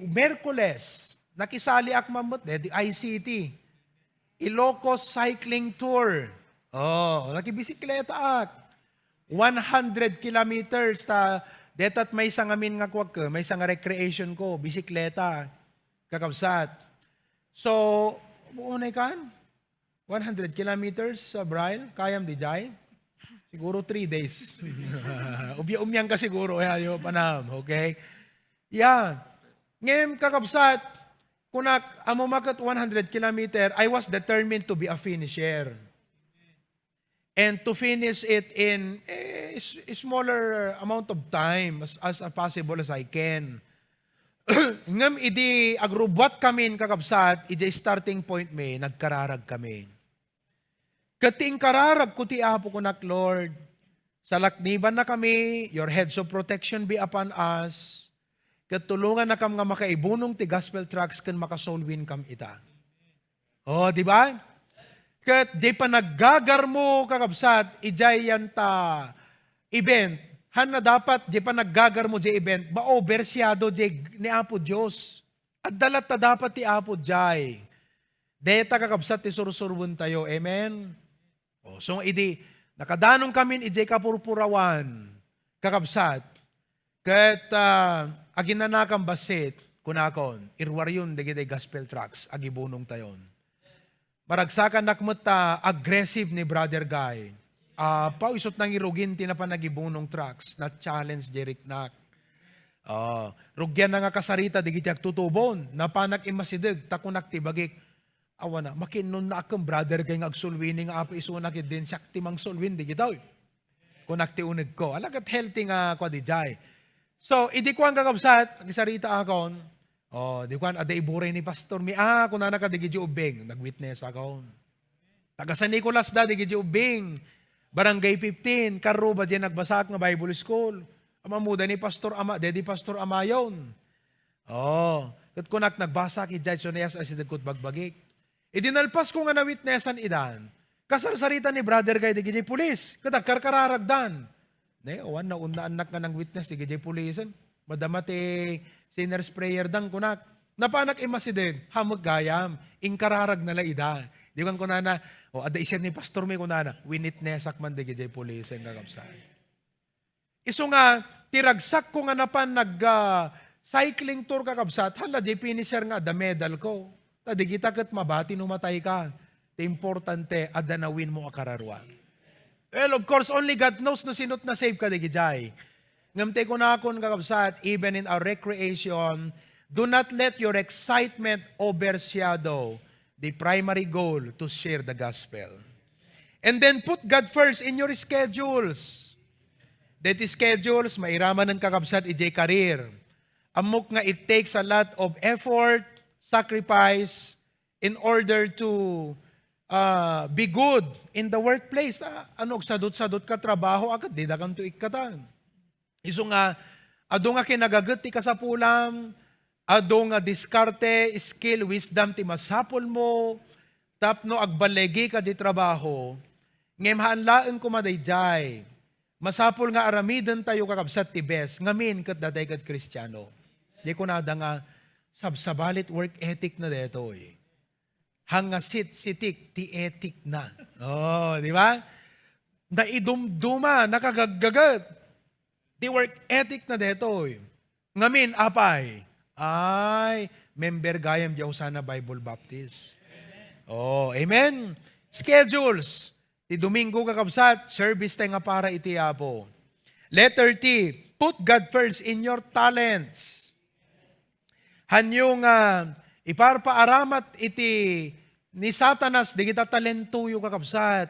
Miyerkules, nakisaliak man met, eh, di I C T. Ilocos Cycling Tour. Oh, nakibisikletaak. One hundred kilometers ta, deta't maysa ngamin nga kuwak, maysa nga recreation ko, bisikleta, kakabsat. So, buo na ikan? One hundred kilometers, uh, Brian? Kayam di jay? Siguro three days. Umya-umyang ka siguro, eh, ayo, panam, okay? Yeah. Ngayon, kakabsat, kunak, amo maket one hundred kilometer, I was determined to be a finisher. And to finish it in a s-, smaller amount of time as, as possible as I can. Ngem idi agrubbuat kamin, kakabsat, ijay starting point mi, nagkararag kami. Ket ti inkararag ko ti Apo, kunak, Lord, salaknibanna kami, your heads of protection be upon us, ket tulongannakam nga makaibunong ti gospel tracts ken makasoul win kam ita. Oh, di ba? Ket di panaggagar mo, kakabsat, ijay yan ta event. Hanna dapat di panaggagar mo di event, maobersiado di ni Apo Dios. Adda latta dapat ti Apo jay. Deta, kakabsat, ti sursurwen tayo. Amen? Oh, so, idi nakadanon kamin idiay kapurpurawan, kakabsat, ket, ah, aginanakan bassit, kunakon, iruaryon dagiti gospel tracts, agibunong tayon. Maragsakannak met ta aggressive ni Brother Guy. Apaw, isut' nangirugin ti napan agibunong tracts, na-challenge di riknak. Ah, rugianna nga kasarita dagiti agtutubon, napanak immasideg, ta kunak ti bagik, awana, makinnonna a ken Brother Guy nga agsulwini nga apo isuna ketdin, siak ti mangsulwin dagitoy. Kunak ti unegko. Ala ket healthy nga kua dijay. So, idi kuan, kakabsat, agisarita akon, oh, di kuan, adda iburay ni pastor mi. Ah, kunana kadagiti ubbing, nag-witness akon. Taga San Nicolas da, dagiti ubbing. Barangay fifteen, karruba diay nagbasaak nga Bible school. Ammoda ni Pastor Ama, dedi Pastor Amayon. Oh, ket kunak, nagbasaak idiay, so nayas-asideg ko bagbagik. Idi nalpas ko nga na-witnessan idan, kasarsarita ni Brother Guy dagiti pulis, ket agkarkararagdan. Ne, awan, naunnaannak nga nang-witness dagiti pulisen. Madama ti sinner's prayer dan, kunak. Napanak immasideg, hamut gayam, inkararagna la ida. Di man kunana, "O, adda isip ni pastor mi," kunana, "Winitnessak man dagiti pulisen, kakabsat." Isu nga, ti ragsakko nga napan nag, ah, cycling tour, kakabsat, hala, di finisher nga adda medal ko. Ta di kita ket mabati no matay ka. Ti importante, adda nawin mo a kararua. Well, of course, only God knows no sino't na-save ka dagijay. Ngem ti kunakon, kakabsat, even in our recreation, do not let your excitement overshadow the primary goal to share the gospel. And then put God first in your schedules. That schedules, mairamanen, kakabsat, ijay career. Ammok nga it takes a lot of effort, sacrifice, in order to, ah, be good in the workplace. Ah, ano, agsadut-sadut ka trabaho, agkat di da kanto ikkatan. Isu nga, adu nga kinagaget ti kasapulam, Adu nga diskarte, skill, wisdom ti masapulmo tapno agballigika diay trabaho, ngem haan laeng koma daydiay. Masapul nga aramidentayo, kakabsat, ti best ngamin ket datay ket Kristiano. Di kunada nga, sabsabalit work ethic na detoy. Hanga sitsitik ti ethic na. Oh, di ba? Naidumduma, nakagaggaget. Ti work ethic na detoy. Ngamin, apay? Ay, member gayam di Hosanna Bible Baptist. Oh, amen. Schedules. Ti Domingo, kakabsat, service tayo nga para iti Apo. Letter T, put God first in your talents. Hanyo nga iparpaaramat iti ni Satanas dagita talentoyo, kakabsat.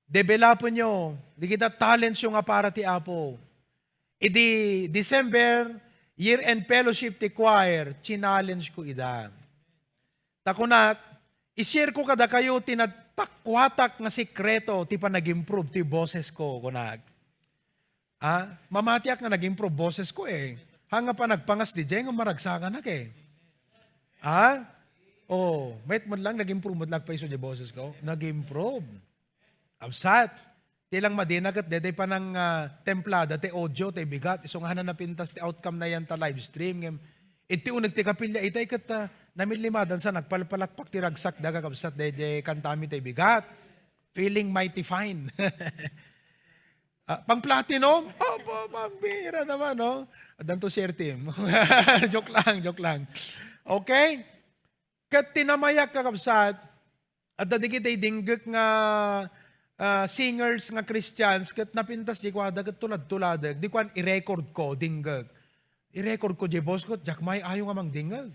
Developenyo dagita talentsyo nga para ti Apo. Idi December, year-end fellowship ti choir, challenge ko ida. Ta kunak, i-share ko kadakayo ti nagpakuatak nga sekreto ti panag-improve ti bosesko, kunak. Ah, mamatiak nga nag-improve bosesko eh. Hanga pa nagpangas di jay nga maragsakanak eh. Ah? Oh, met man lang nag-improve met lang paiso di bosesko. Nag-improve. Absat. Ti lang madina ket daydiay panang, ah, templada ti audio, ti bigat. Isu nga hana napintas ti outcome na yan ta live stream. Ngem, iti uneg ti kapilya itay ket, ah, namillimadan sa nagpalpalakpak ti ragsak da kakabsat daydiay kantami ti bigat. Feeling mighty fine. Ah, pang platinum? Opo, pambira naman, no? Addan to share team. Joke lang, joke lang. Okay? Ket ti namayak, kakabsat, adda dagiti dinggek nga, ah, singers nga Christians, ket napintas di kuada, ket tulad-tuladek. Di kuan, i-record ko, dinggek. I-record ko, di boss ko, diak maayo nga mangdingeg.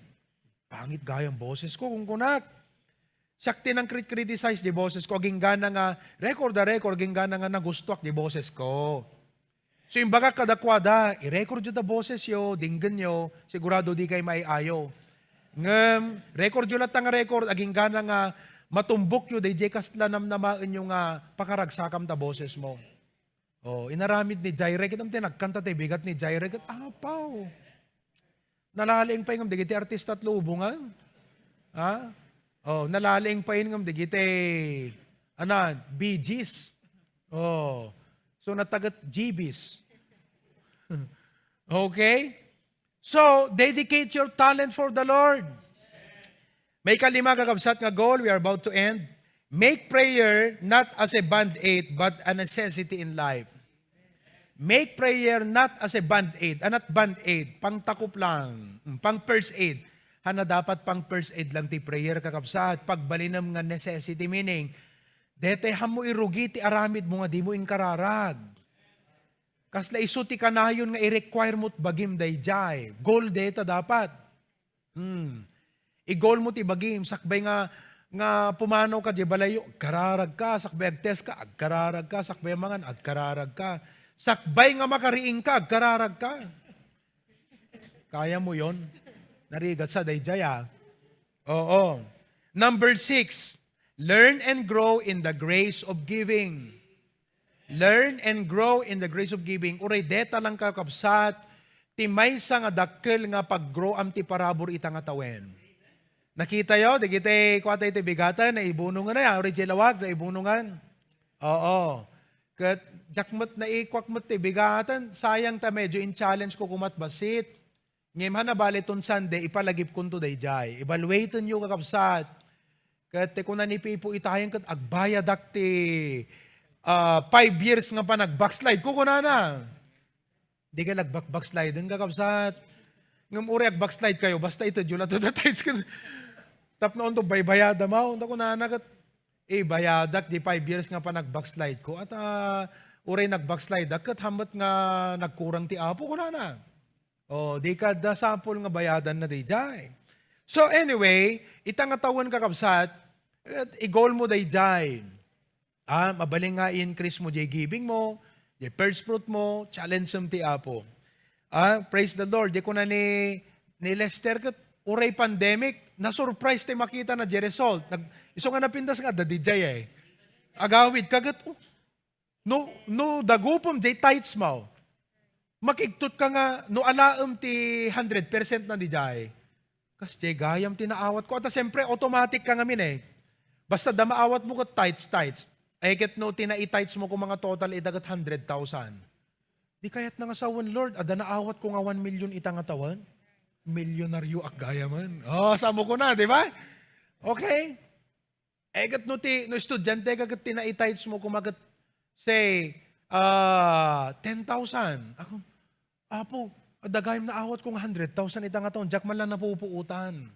Pangit gayam boses ko, kunkunak. Siak ti nang crit-, criticize di boses ko, aginggana nga, record a record, aginggana nga nagustuak di boses ko. So, imbagak kadakuada, i-record yo ta boses yo, dinggen yo, sigurado di kay maiayo. Ngem, record yo latta nga record, aginggana nga matumbok yo, dayjay kasla namnamaen yo nga pakaragsakam ta boses mo. Oh, inaramid ni Jaire, kitam ti nagkanta ti bigat ni Jaire, ket apaw. Nalaliing pay ngem dagiti artista ti lubongan. Ha? Oh, nalaliing pay ngem dagiti, anan, Bee Gees. Oh. So, natagat G Bs. Okay? So, dedicate your talent for the Lord. May kalima, kakabsat, nga goal, we are about to end. Make prayer not as a band-aid, but a necessity in life. Make prayer not as a band-aid. Anat band-aid? Pangtakup lang. Mm, pang first aid. Hana dapat pang first aid lang ti prayer, kakabsat. Pagbalinem nga necessity, meaning, dete hammo irugi ti aramid mo nga di mo inkararag. Kasla isu ti kanayon nga i-require mo't bagim dayjay. Goal deta dapat. Hmm. I-goal mo ti bagim, sakbay nga, nga pumanaw ka di balayyo, agkararag ka, sakbay agtest ka, agkararag ka, sakbay mangan, agkararag ka. Sakbay nga makariing ka, agkararag ka. Kaya mo yon? Narigat sa dayjay, ah. Oo. Number six, learn and grow in the grace of giving. Learn and grow in the grace of giving. Uray deta lang, kakabsat, ti maysa nga dakkel nga pag-grow-am ti parabur ita nga tawen. Nakitayo, dagiti kuatay ti bigatan, naibunongan na ya, uray di lawag, naibunongan. Oo. Ket, diak met naikuak met ti bigatan, sayang ta medyo in-challenge ko kumat basit. Ngem hana bale ton Sunday, ipalagipkonto dayjay. Evaluaten yo, kakabsat. Ket ti kuna ni Pipo itayen ket agbayadak ti, ah, five years nga panagbackslide ko, kunana. Di ka nagbackbackslide, kakabsat. Ngem uray agbackslide kayo, basta itedyo la to the tithes ket tapno onto baybayada maw, ta kunana ket, eh, bayadak di five years nga panagbackslide ko. At, ah, uray nagbackslide ak, ket hammet nga nagkurang ti Apo, kunana. Oh, di ka da sapul nga bayadan na dayjay. So anyway, ita nga tawen, kakabsat, et igol mo dayjay. Ah, mabalin nga i-increase mo jay giving mo, jay first fruit mo, challenge mo ti Apo. Ah, praise the Lord. Di kuna ni, ni Lester ket uray pandemic, na-surprise ti makita na jay result. Nag, isu nga napintas nga adda dayjay eh. Agawid ka ket, oh, no, no dagupem jay tithes mo. Makigtot ka nga, no alaem ti hundred percent na dijay. Kas jay gayam ti naawat ko. Ata siyempre, automatic ka ngamin eh. Basta da maawat mo ket tithes, tithes. Ay ket no, ti nai-tithes mo ko mga total ita ket hundred thousand. Di kayat na nga sawen, Lord, adda naawat ko nga one million ita nga tawen. Milyonaryo ak gayamen. Oh, samo ko na, di ba? Okay? Eh, ket no ti, no estudiante ka, ket ti nai-tithes mo, kumaket, say, ah, ten thousand. Ako, "Apo, adda gayam naawat ko nga hundred thousand ita nga taon, diak man lang napupuotan."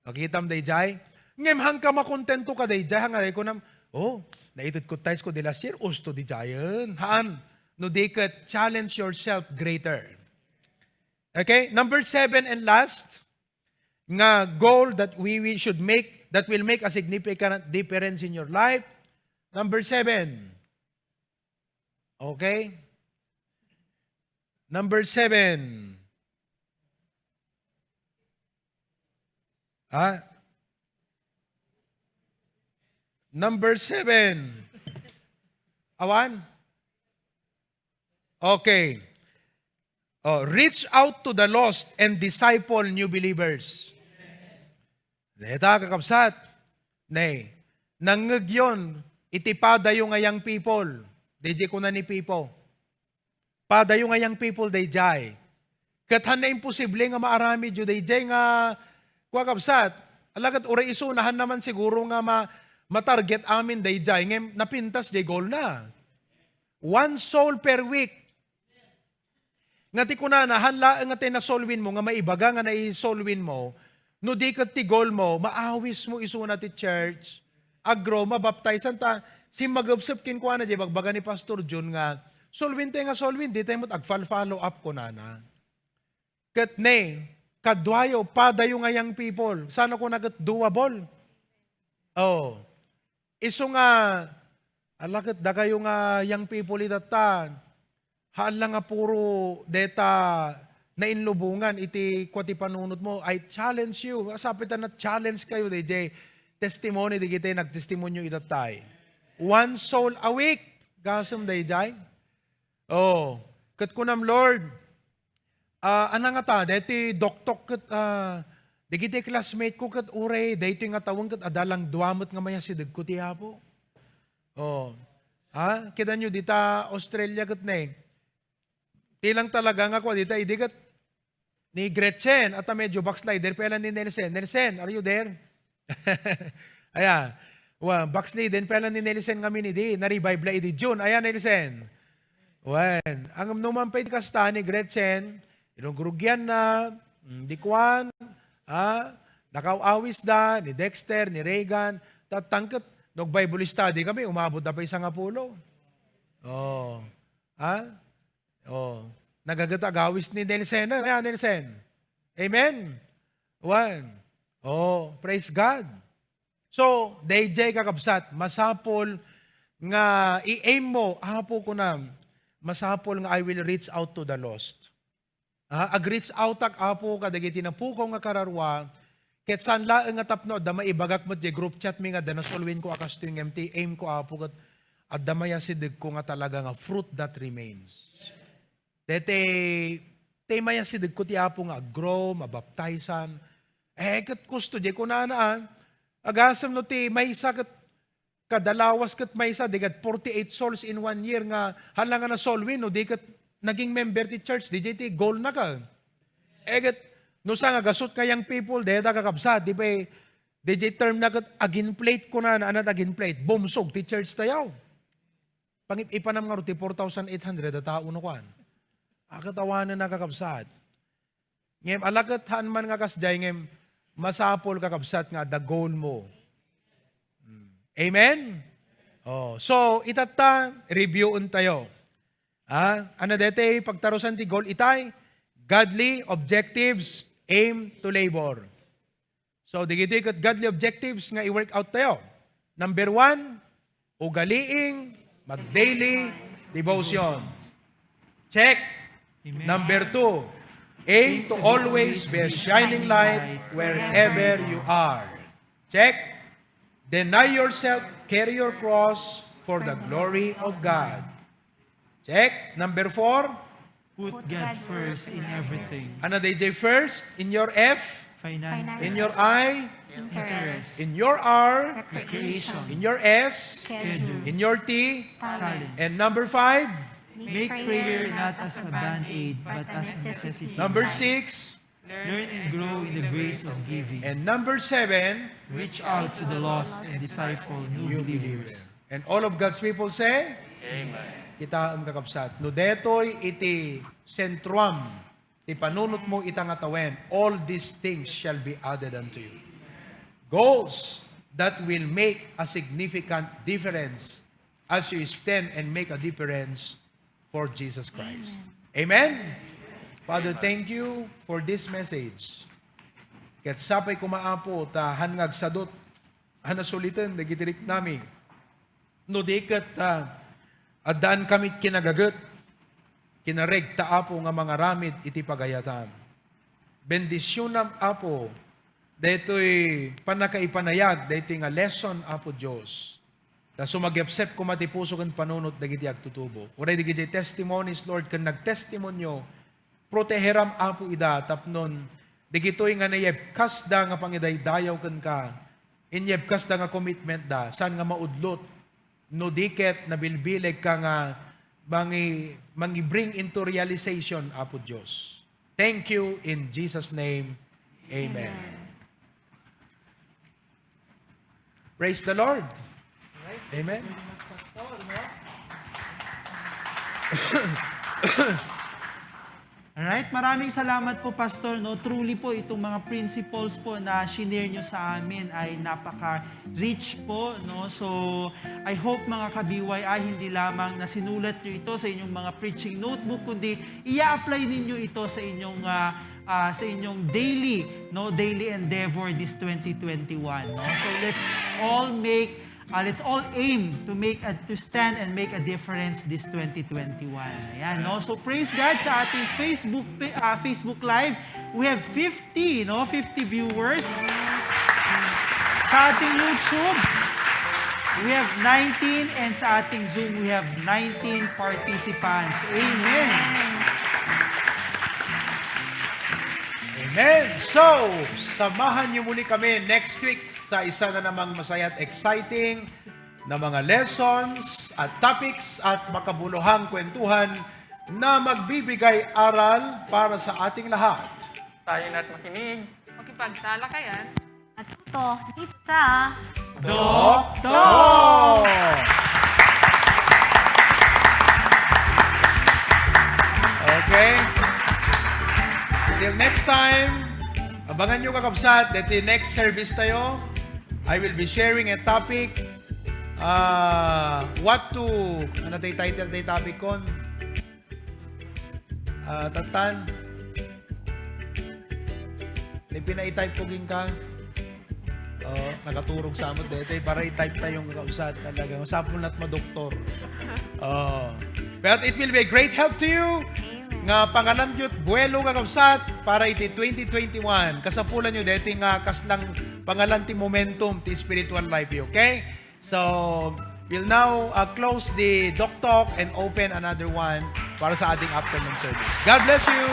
Nakitam dayjay? Ngem hangka makontento ka dayjay, hangka kunam, "Oh, naited ko tithes ko di last year, usto di giant." Haan, no di ket, challenge yourself greater. Okay, number seven and last, nga goal that we, we should make, that will make a significant difference in your life. Number seven. Okay? Number seven. Ha? Number seven. Awan? Okay. Oh, reach out to the lost and disciple new believers. Deta, kakabsat. Ne, nangngegyon iti padayo nga young people. Dayjay kuna ni Pipo. Padayo nga young people dayjay. Ket han na imposible nga maaramidyo dayjay nga, kua, kabsat, ala ket uray isuna han naman siguro nga ma-, matarget amin dayjay, ngem napintas jay goal na. One soul per week. Nga ti kunana, han laeng nga ti nasolwin mo, nga maibaga nga naisolwin mo, no di ket ti goal mo, maawis mo isuna ti church, agro, mabaptizan ta, simmagepsep kenkuana, di bagbaga ni Pastor John nga, solwin tayo nga solwin, di tayo met agfal-follow up kunana. Ket ne, kaduayo, padayo nga young people, sana kuna ket doable. Oh. Isu nga, ala ket dakayo nga young people itatta, haan la nga puro deta nainlubongan iti kua ti panunot mo, I challenge you. Sapay ta na-challenge kayo, dayjay testimony, digiti nagtestimonyo itatta. One soul a week, gasem dayjay. Oh, ket kunam, Lord, ah, ana ngata, daytoy doktok ket, ah, dagiti classmate ko ket uray, daytoy nga tawen ket adda lang dua met nga mayasidegko ti Apo. Oh. Ha? Kidanyo dita Australia ket ne. Ti lang talaga nga kua dita, idi ket ni Gretchen, ata medyo backslider pay lang ni Nelson. Nelson, are you there? Ayan. Wa, backslider pay lang ni Nelson ngamin idi, na-revive la idi June. Ayan, Nelson. Wen, ang numan pay kasta ni Gretchen, inugrugian na, mm, di kuan, ha? Nakaawis da, ni Dexter, ni Reagan, tatangket, nag-Bible study kami, umabot da pay sangapulo. Oh. Ha? Oh. Nagaget agawis ni Nelson. Ayan, Nelson. Amen? Wen. Oh, praise God. So, dayjay kakabsat, masapul nga i-aim mo, Apo, kunam, masapul nga I will reach out to the lost. Ah, ag-reach out ak, Apo, kadagiti napukaw nga kararua, ket saan laeng nga tapno adda maibagak met diay group chat mi nga adda nasolwin ko a kastoy ngem ti aim ko, Apo, ket adda mayasidegko nga talaga nga fruit that remains. Daytoy, ti mayasidegko ti Apo nga ag-grow, mabaptizan. Eh, ket kusto, di kunana, ah, agasem no ti maysa ket kada lawas ket maysa, di ket forty-eight souls in one year nga hala nga nasolwin, no di ket naging member ti church, di ti goal na ka. Eh, ket no sa nga gasut nga young people, dayta kakabsat, di pay, di term na ket aginflate kunana, anat aginflate, bumsog ti church tayo. Pangip-ipanam ngarud ti four thousand eight hundred a tao no kuan. Akatawanen na kakabsat. Ngem, alaket haan man nga kasdiay, ngem, masapul kakabsat nga adda goal mo. Hmm. Amen? Oh, so, itatta, reviewen tayo. Ah, ano dete, pagtarusan ti goal itay? Godly objectives, aim to labor. So, digitoy ket godly objectives nga i-work out tayo. Number one, ugaliing mag-daily devotions. Check. Amen. Number two, aim to always be a shining light wherever you are. Check. Deny yourself, carry your cross for the glory of God. Check. Number four, Put God first in everything. Ano daydiay first? In your F? Finances. In your I? Interest. In your R? Recreation. In your S? Schedule. In your T? Talents. And number five? Make prayer not as a band-aid, but as a necessity. Number six? Learn and grow in the grace of giving. And number seven? Reach out to the lost and disciple new believers. And all of God's people say? Amen. Kitaem, kakabsat. No detoy iti sentruam ti panunotmo ita nga tawen, "All these things shall be added unto you." Goals that will make a significant difference as you stand and make a difference for Jesus Christ. Amen. Amen? Father, thank you for this message. Ket sapay koma, Apo, ta han nga agsadut, han nasuliten dagiti riknami. No di ket, ah, addaan kami kinagaget, kinaregta, Apo, nga mangaramid iti pagayatam. Bendisionam, Apo, daytoy pannakaipanayag, daytoy nga lesson, Apo Dios. Ta sumagepsep koma ti puso ken panunot dagiti agtutubo. Uray dagiti testimonies, Lord, ken nagtestimonio, proteheram, Apo, ida tapnon dagitoy nga nayebkasda nga pangidaydayaw kenka, inyebkasda nga commitment da, saan nga maudlot no di ket nabilbilegka nga mangi-, mangi-bring into realization, Apo Dios. Thank you in Jesus' name. Amen. Amen. Praise the Lord. Amen. Alright, maraming salamat po, Pastor, no? Truly po, itong mga principles po na shinare nyo sa amin ay napaka-rich po, no? So, I hope, mga ka-B Y I, hindi lamang nasinulat nyo ito sa inyong mga preaching notebook, kundi i-apply ninyo ito sa inyong, ah, ah, sa inyong daily, no? Daily endeavor this twenty twenty-one, no? So, let's all make Uh, let's all aim to make a, to stand and make a difference this twenty twenty-one. Ayan, no? So, praise God sa ating Facebook pa-, ah, Facebook Live. We have fifty, no? Fifty viewers. Sa ating YouTube, we have nineteen, and sa ating Zoom, we have nineteen participants. Amen. Amen. So, samahan niyo muli kami next week sa isa na namang masaya at exciting na mga lessons at topics at makabuluhang kwentuhan na magbibigay aral para sa ating lahat. Tayo na't makinig. Makipagtalakayan. Matuto dito sa Doktor! Okay. Until next time, abangan nyo, kakabsat, that the next service tayo, I will be sharing a topic, uh, what to, ano tay title tay topic kon? Ah, Tatan. Ni pina-type ko ginka. Oh, nakaturog sa amot dete para i-type tayo nga kausat talaga. Masapul na't madoktor. Oh. But it will be a great help to you. Amen. Nga pangalan yo't buelo nga kausat para iti twenty twenty-one. Kasapulan yo dete nga kaslang pangalan ti momentum ti spiritual life yo, okay? So, we'll now, uh, close the Doc Talk and open another one para sa ating afternoon service. God bless you!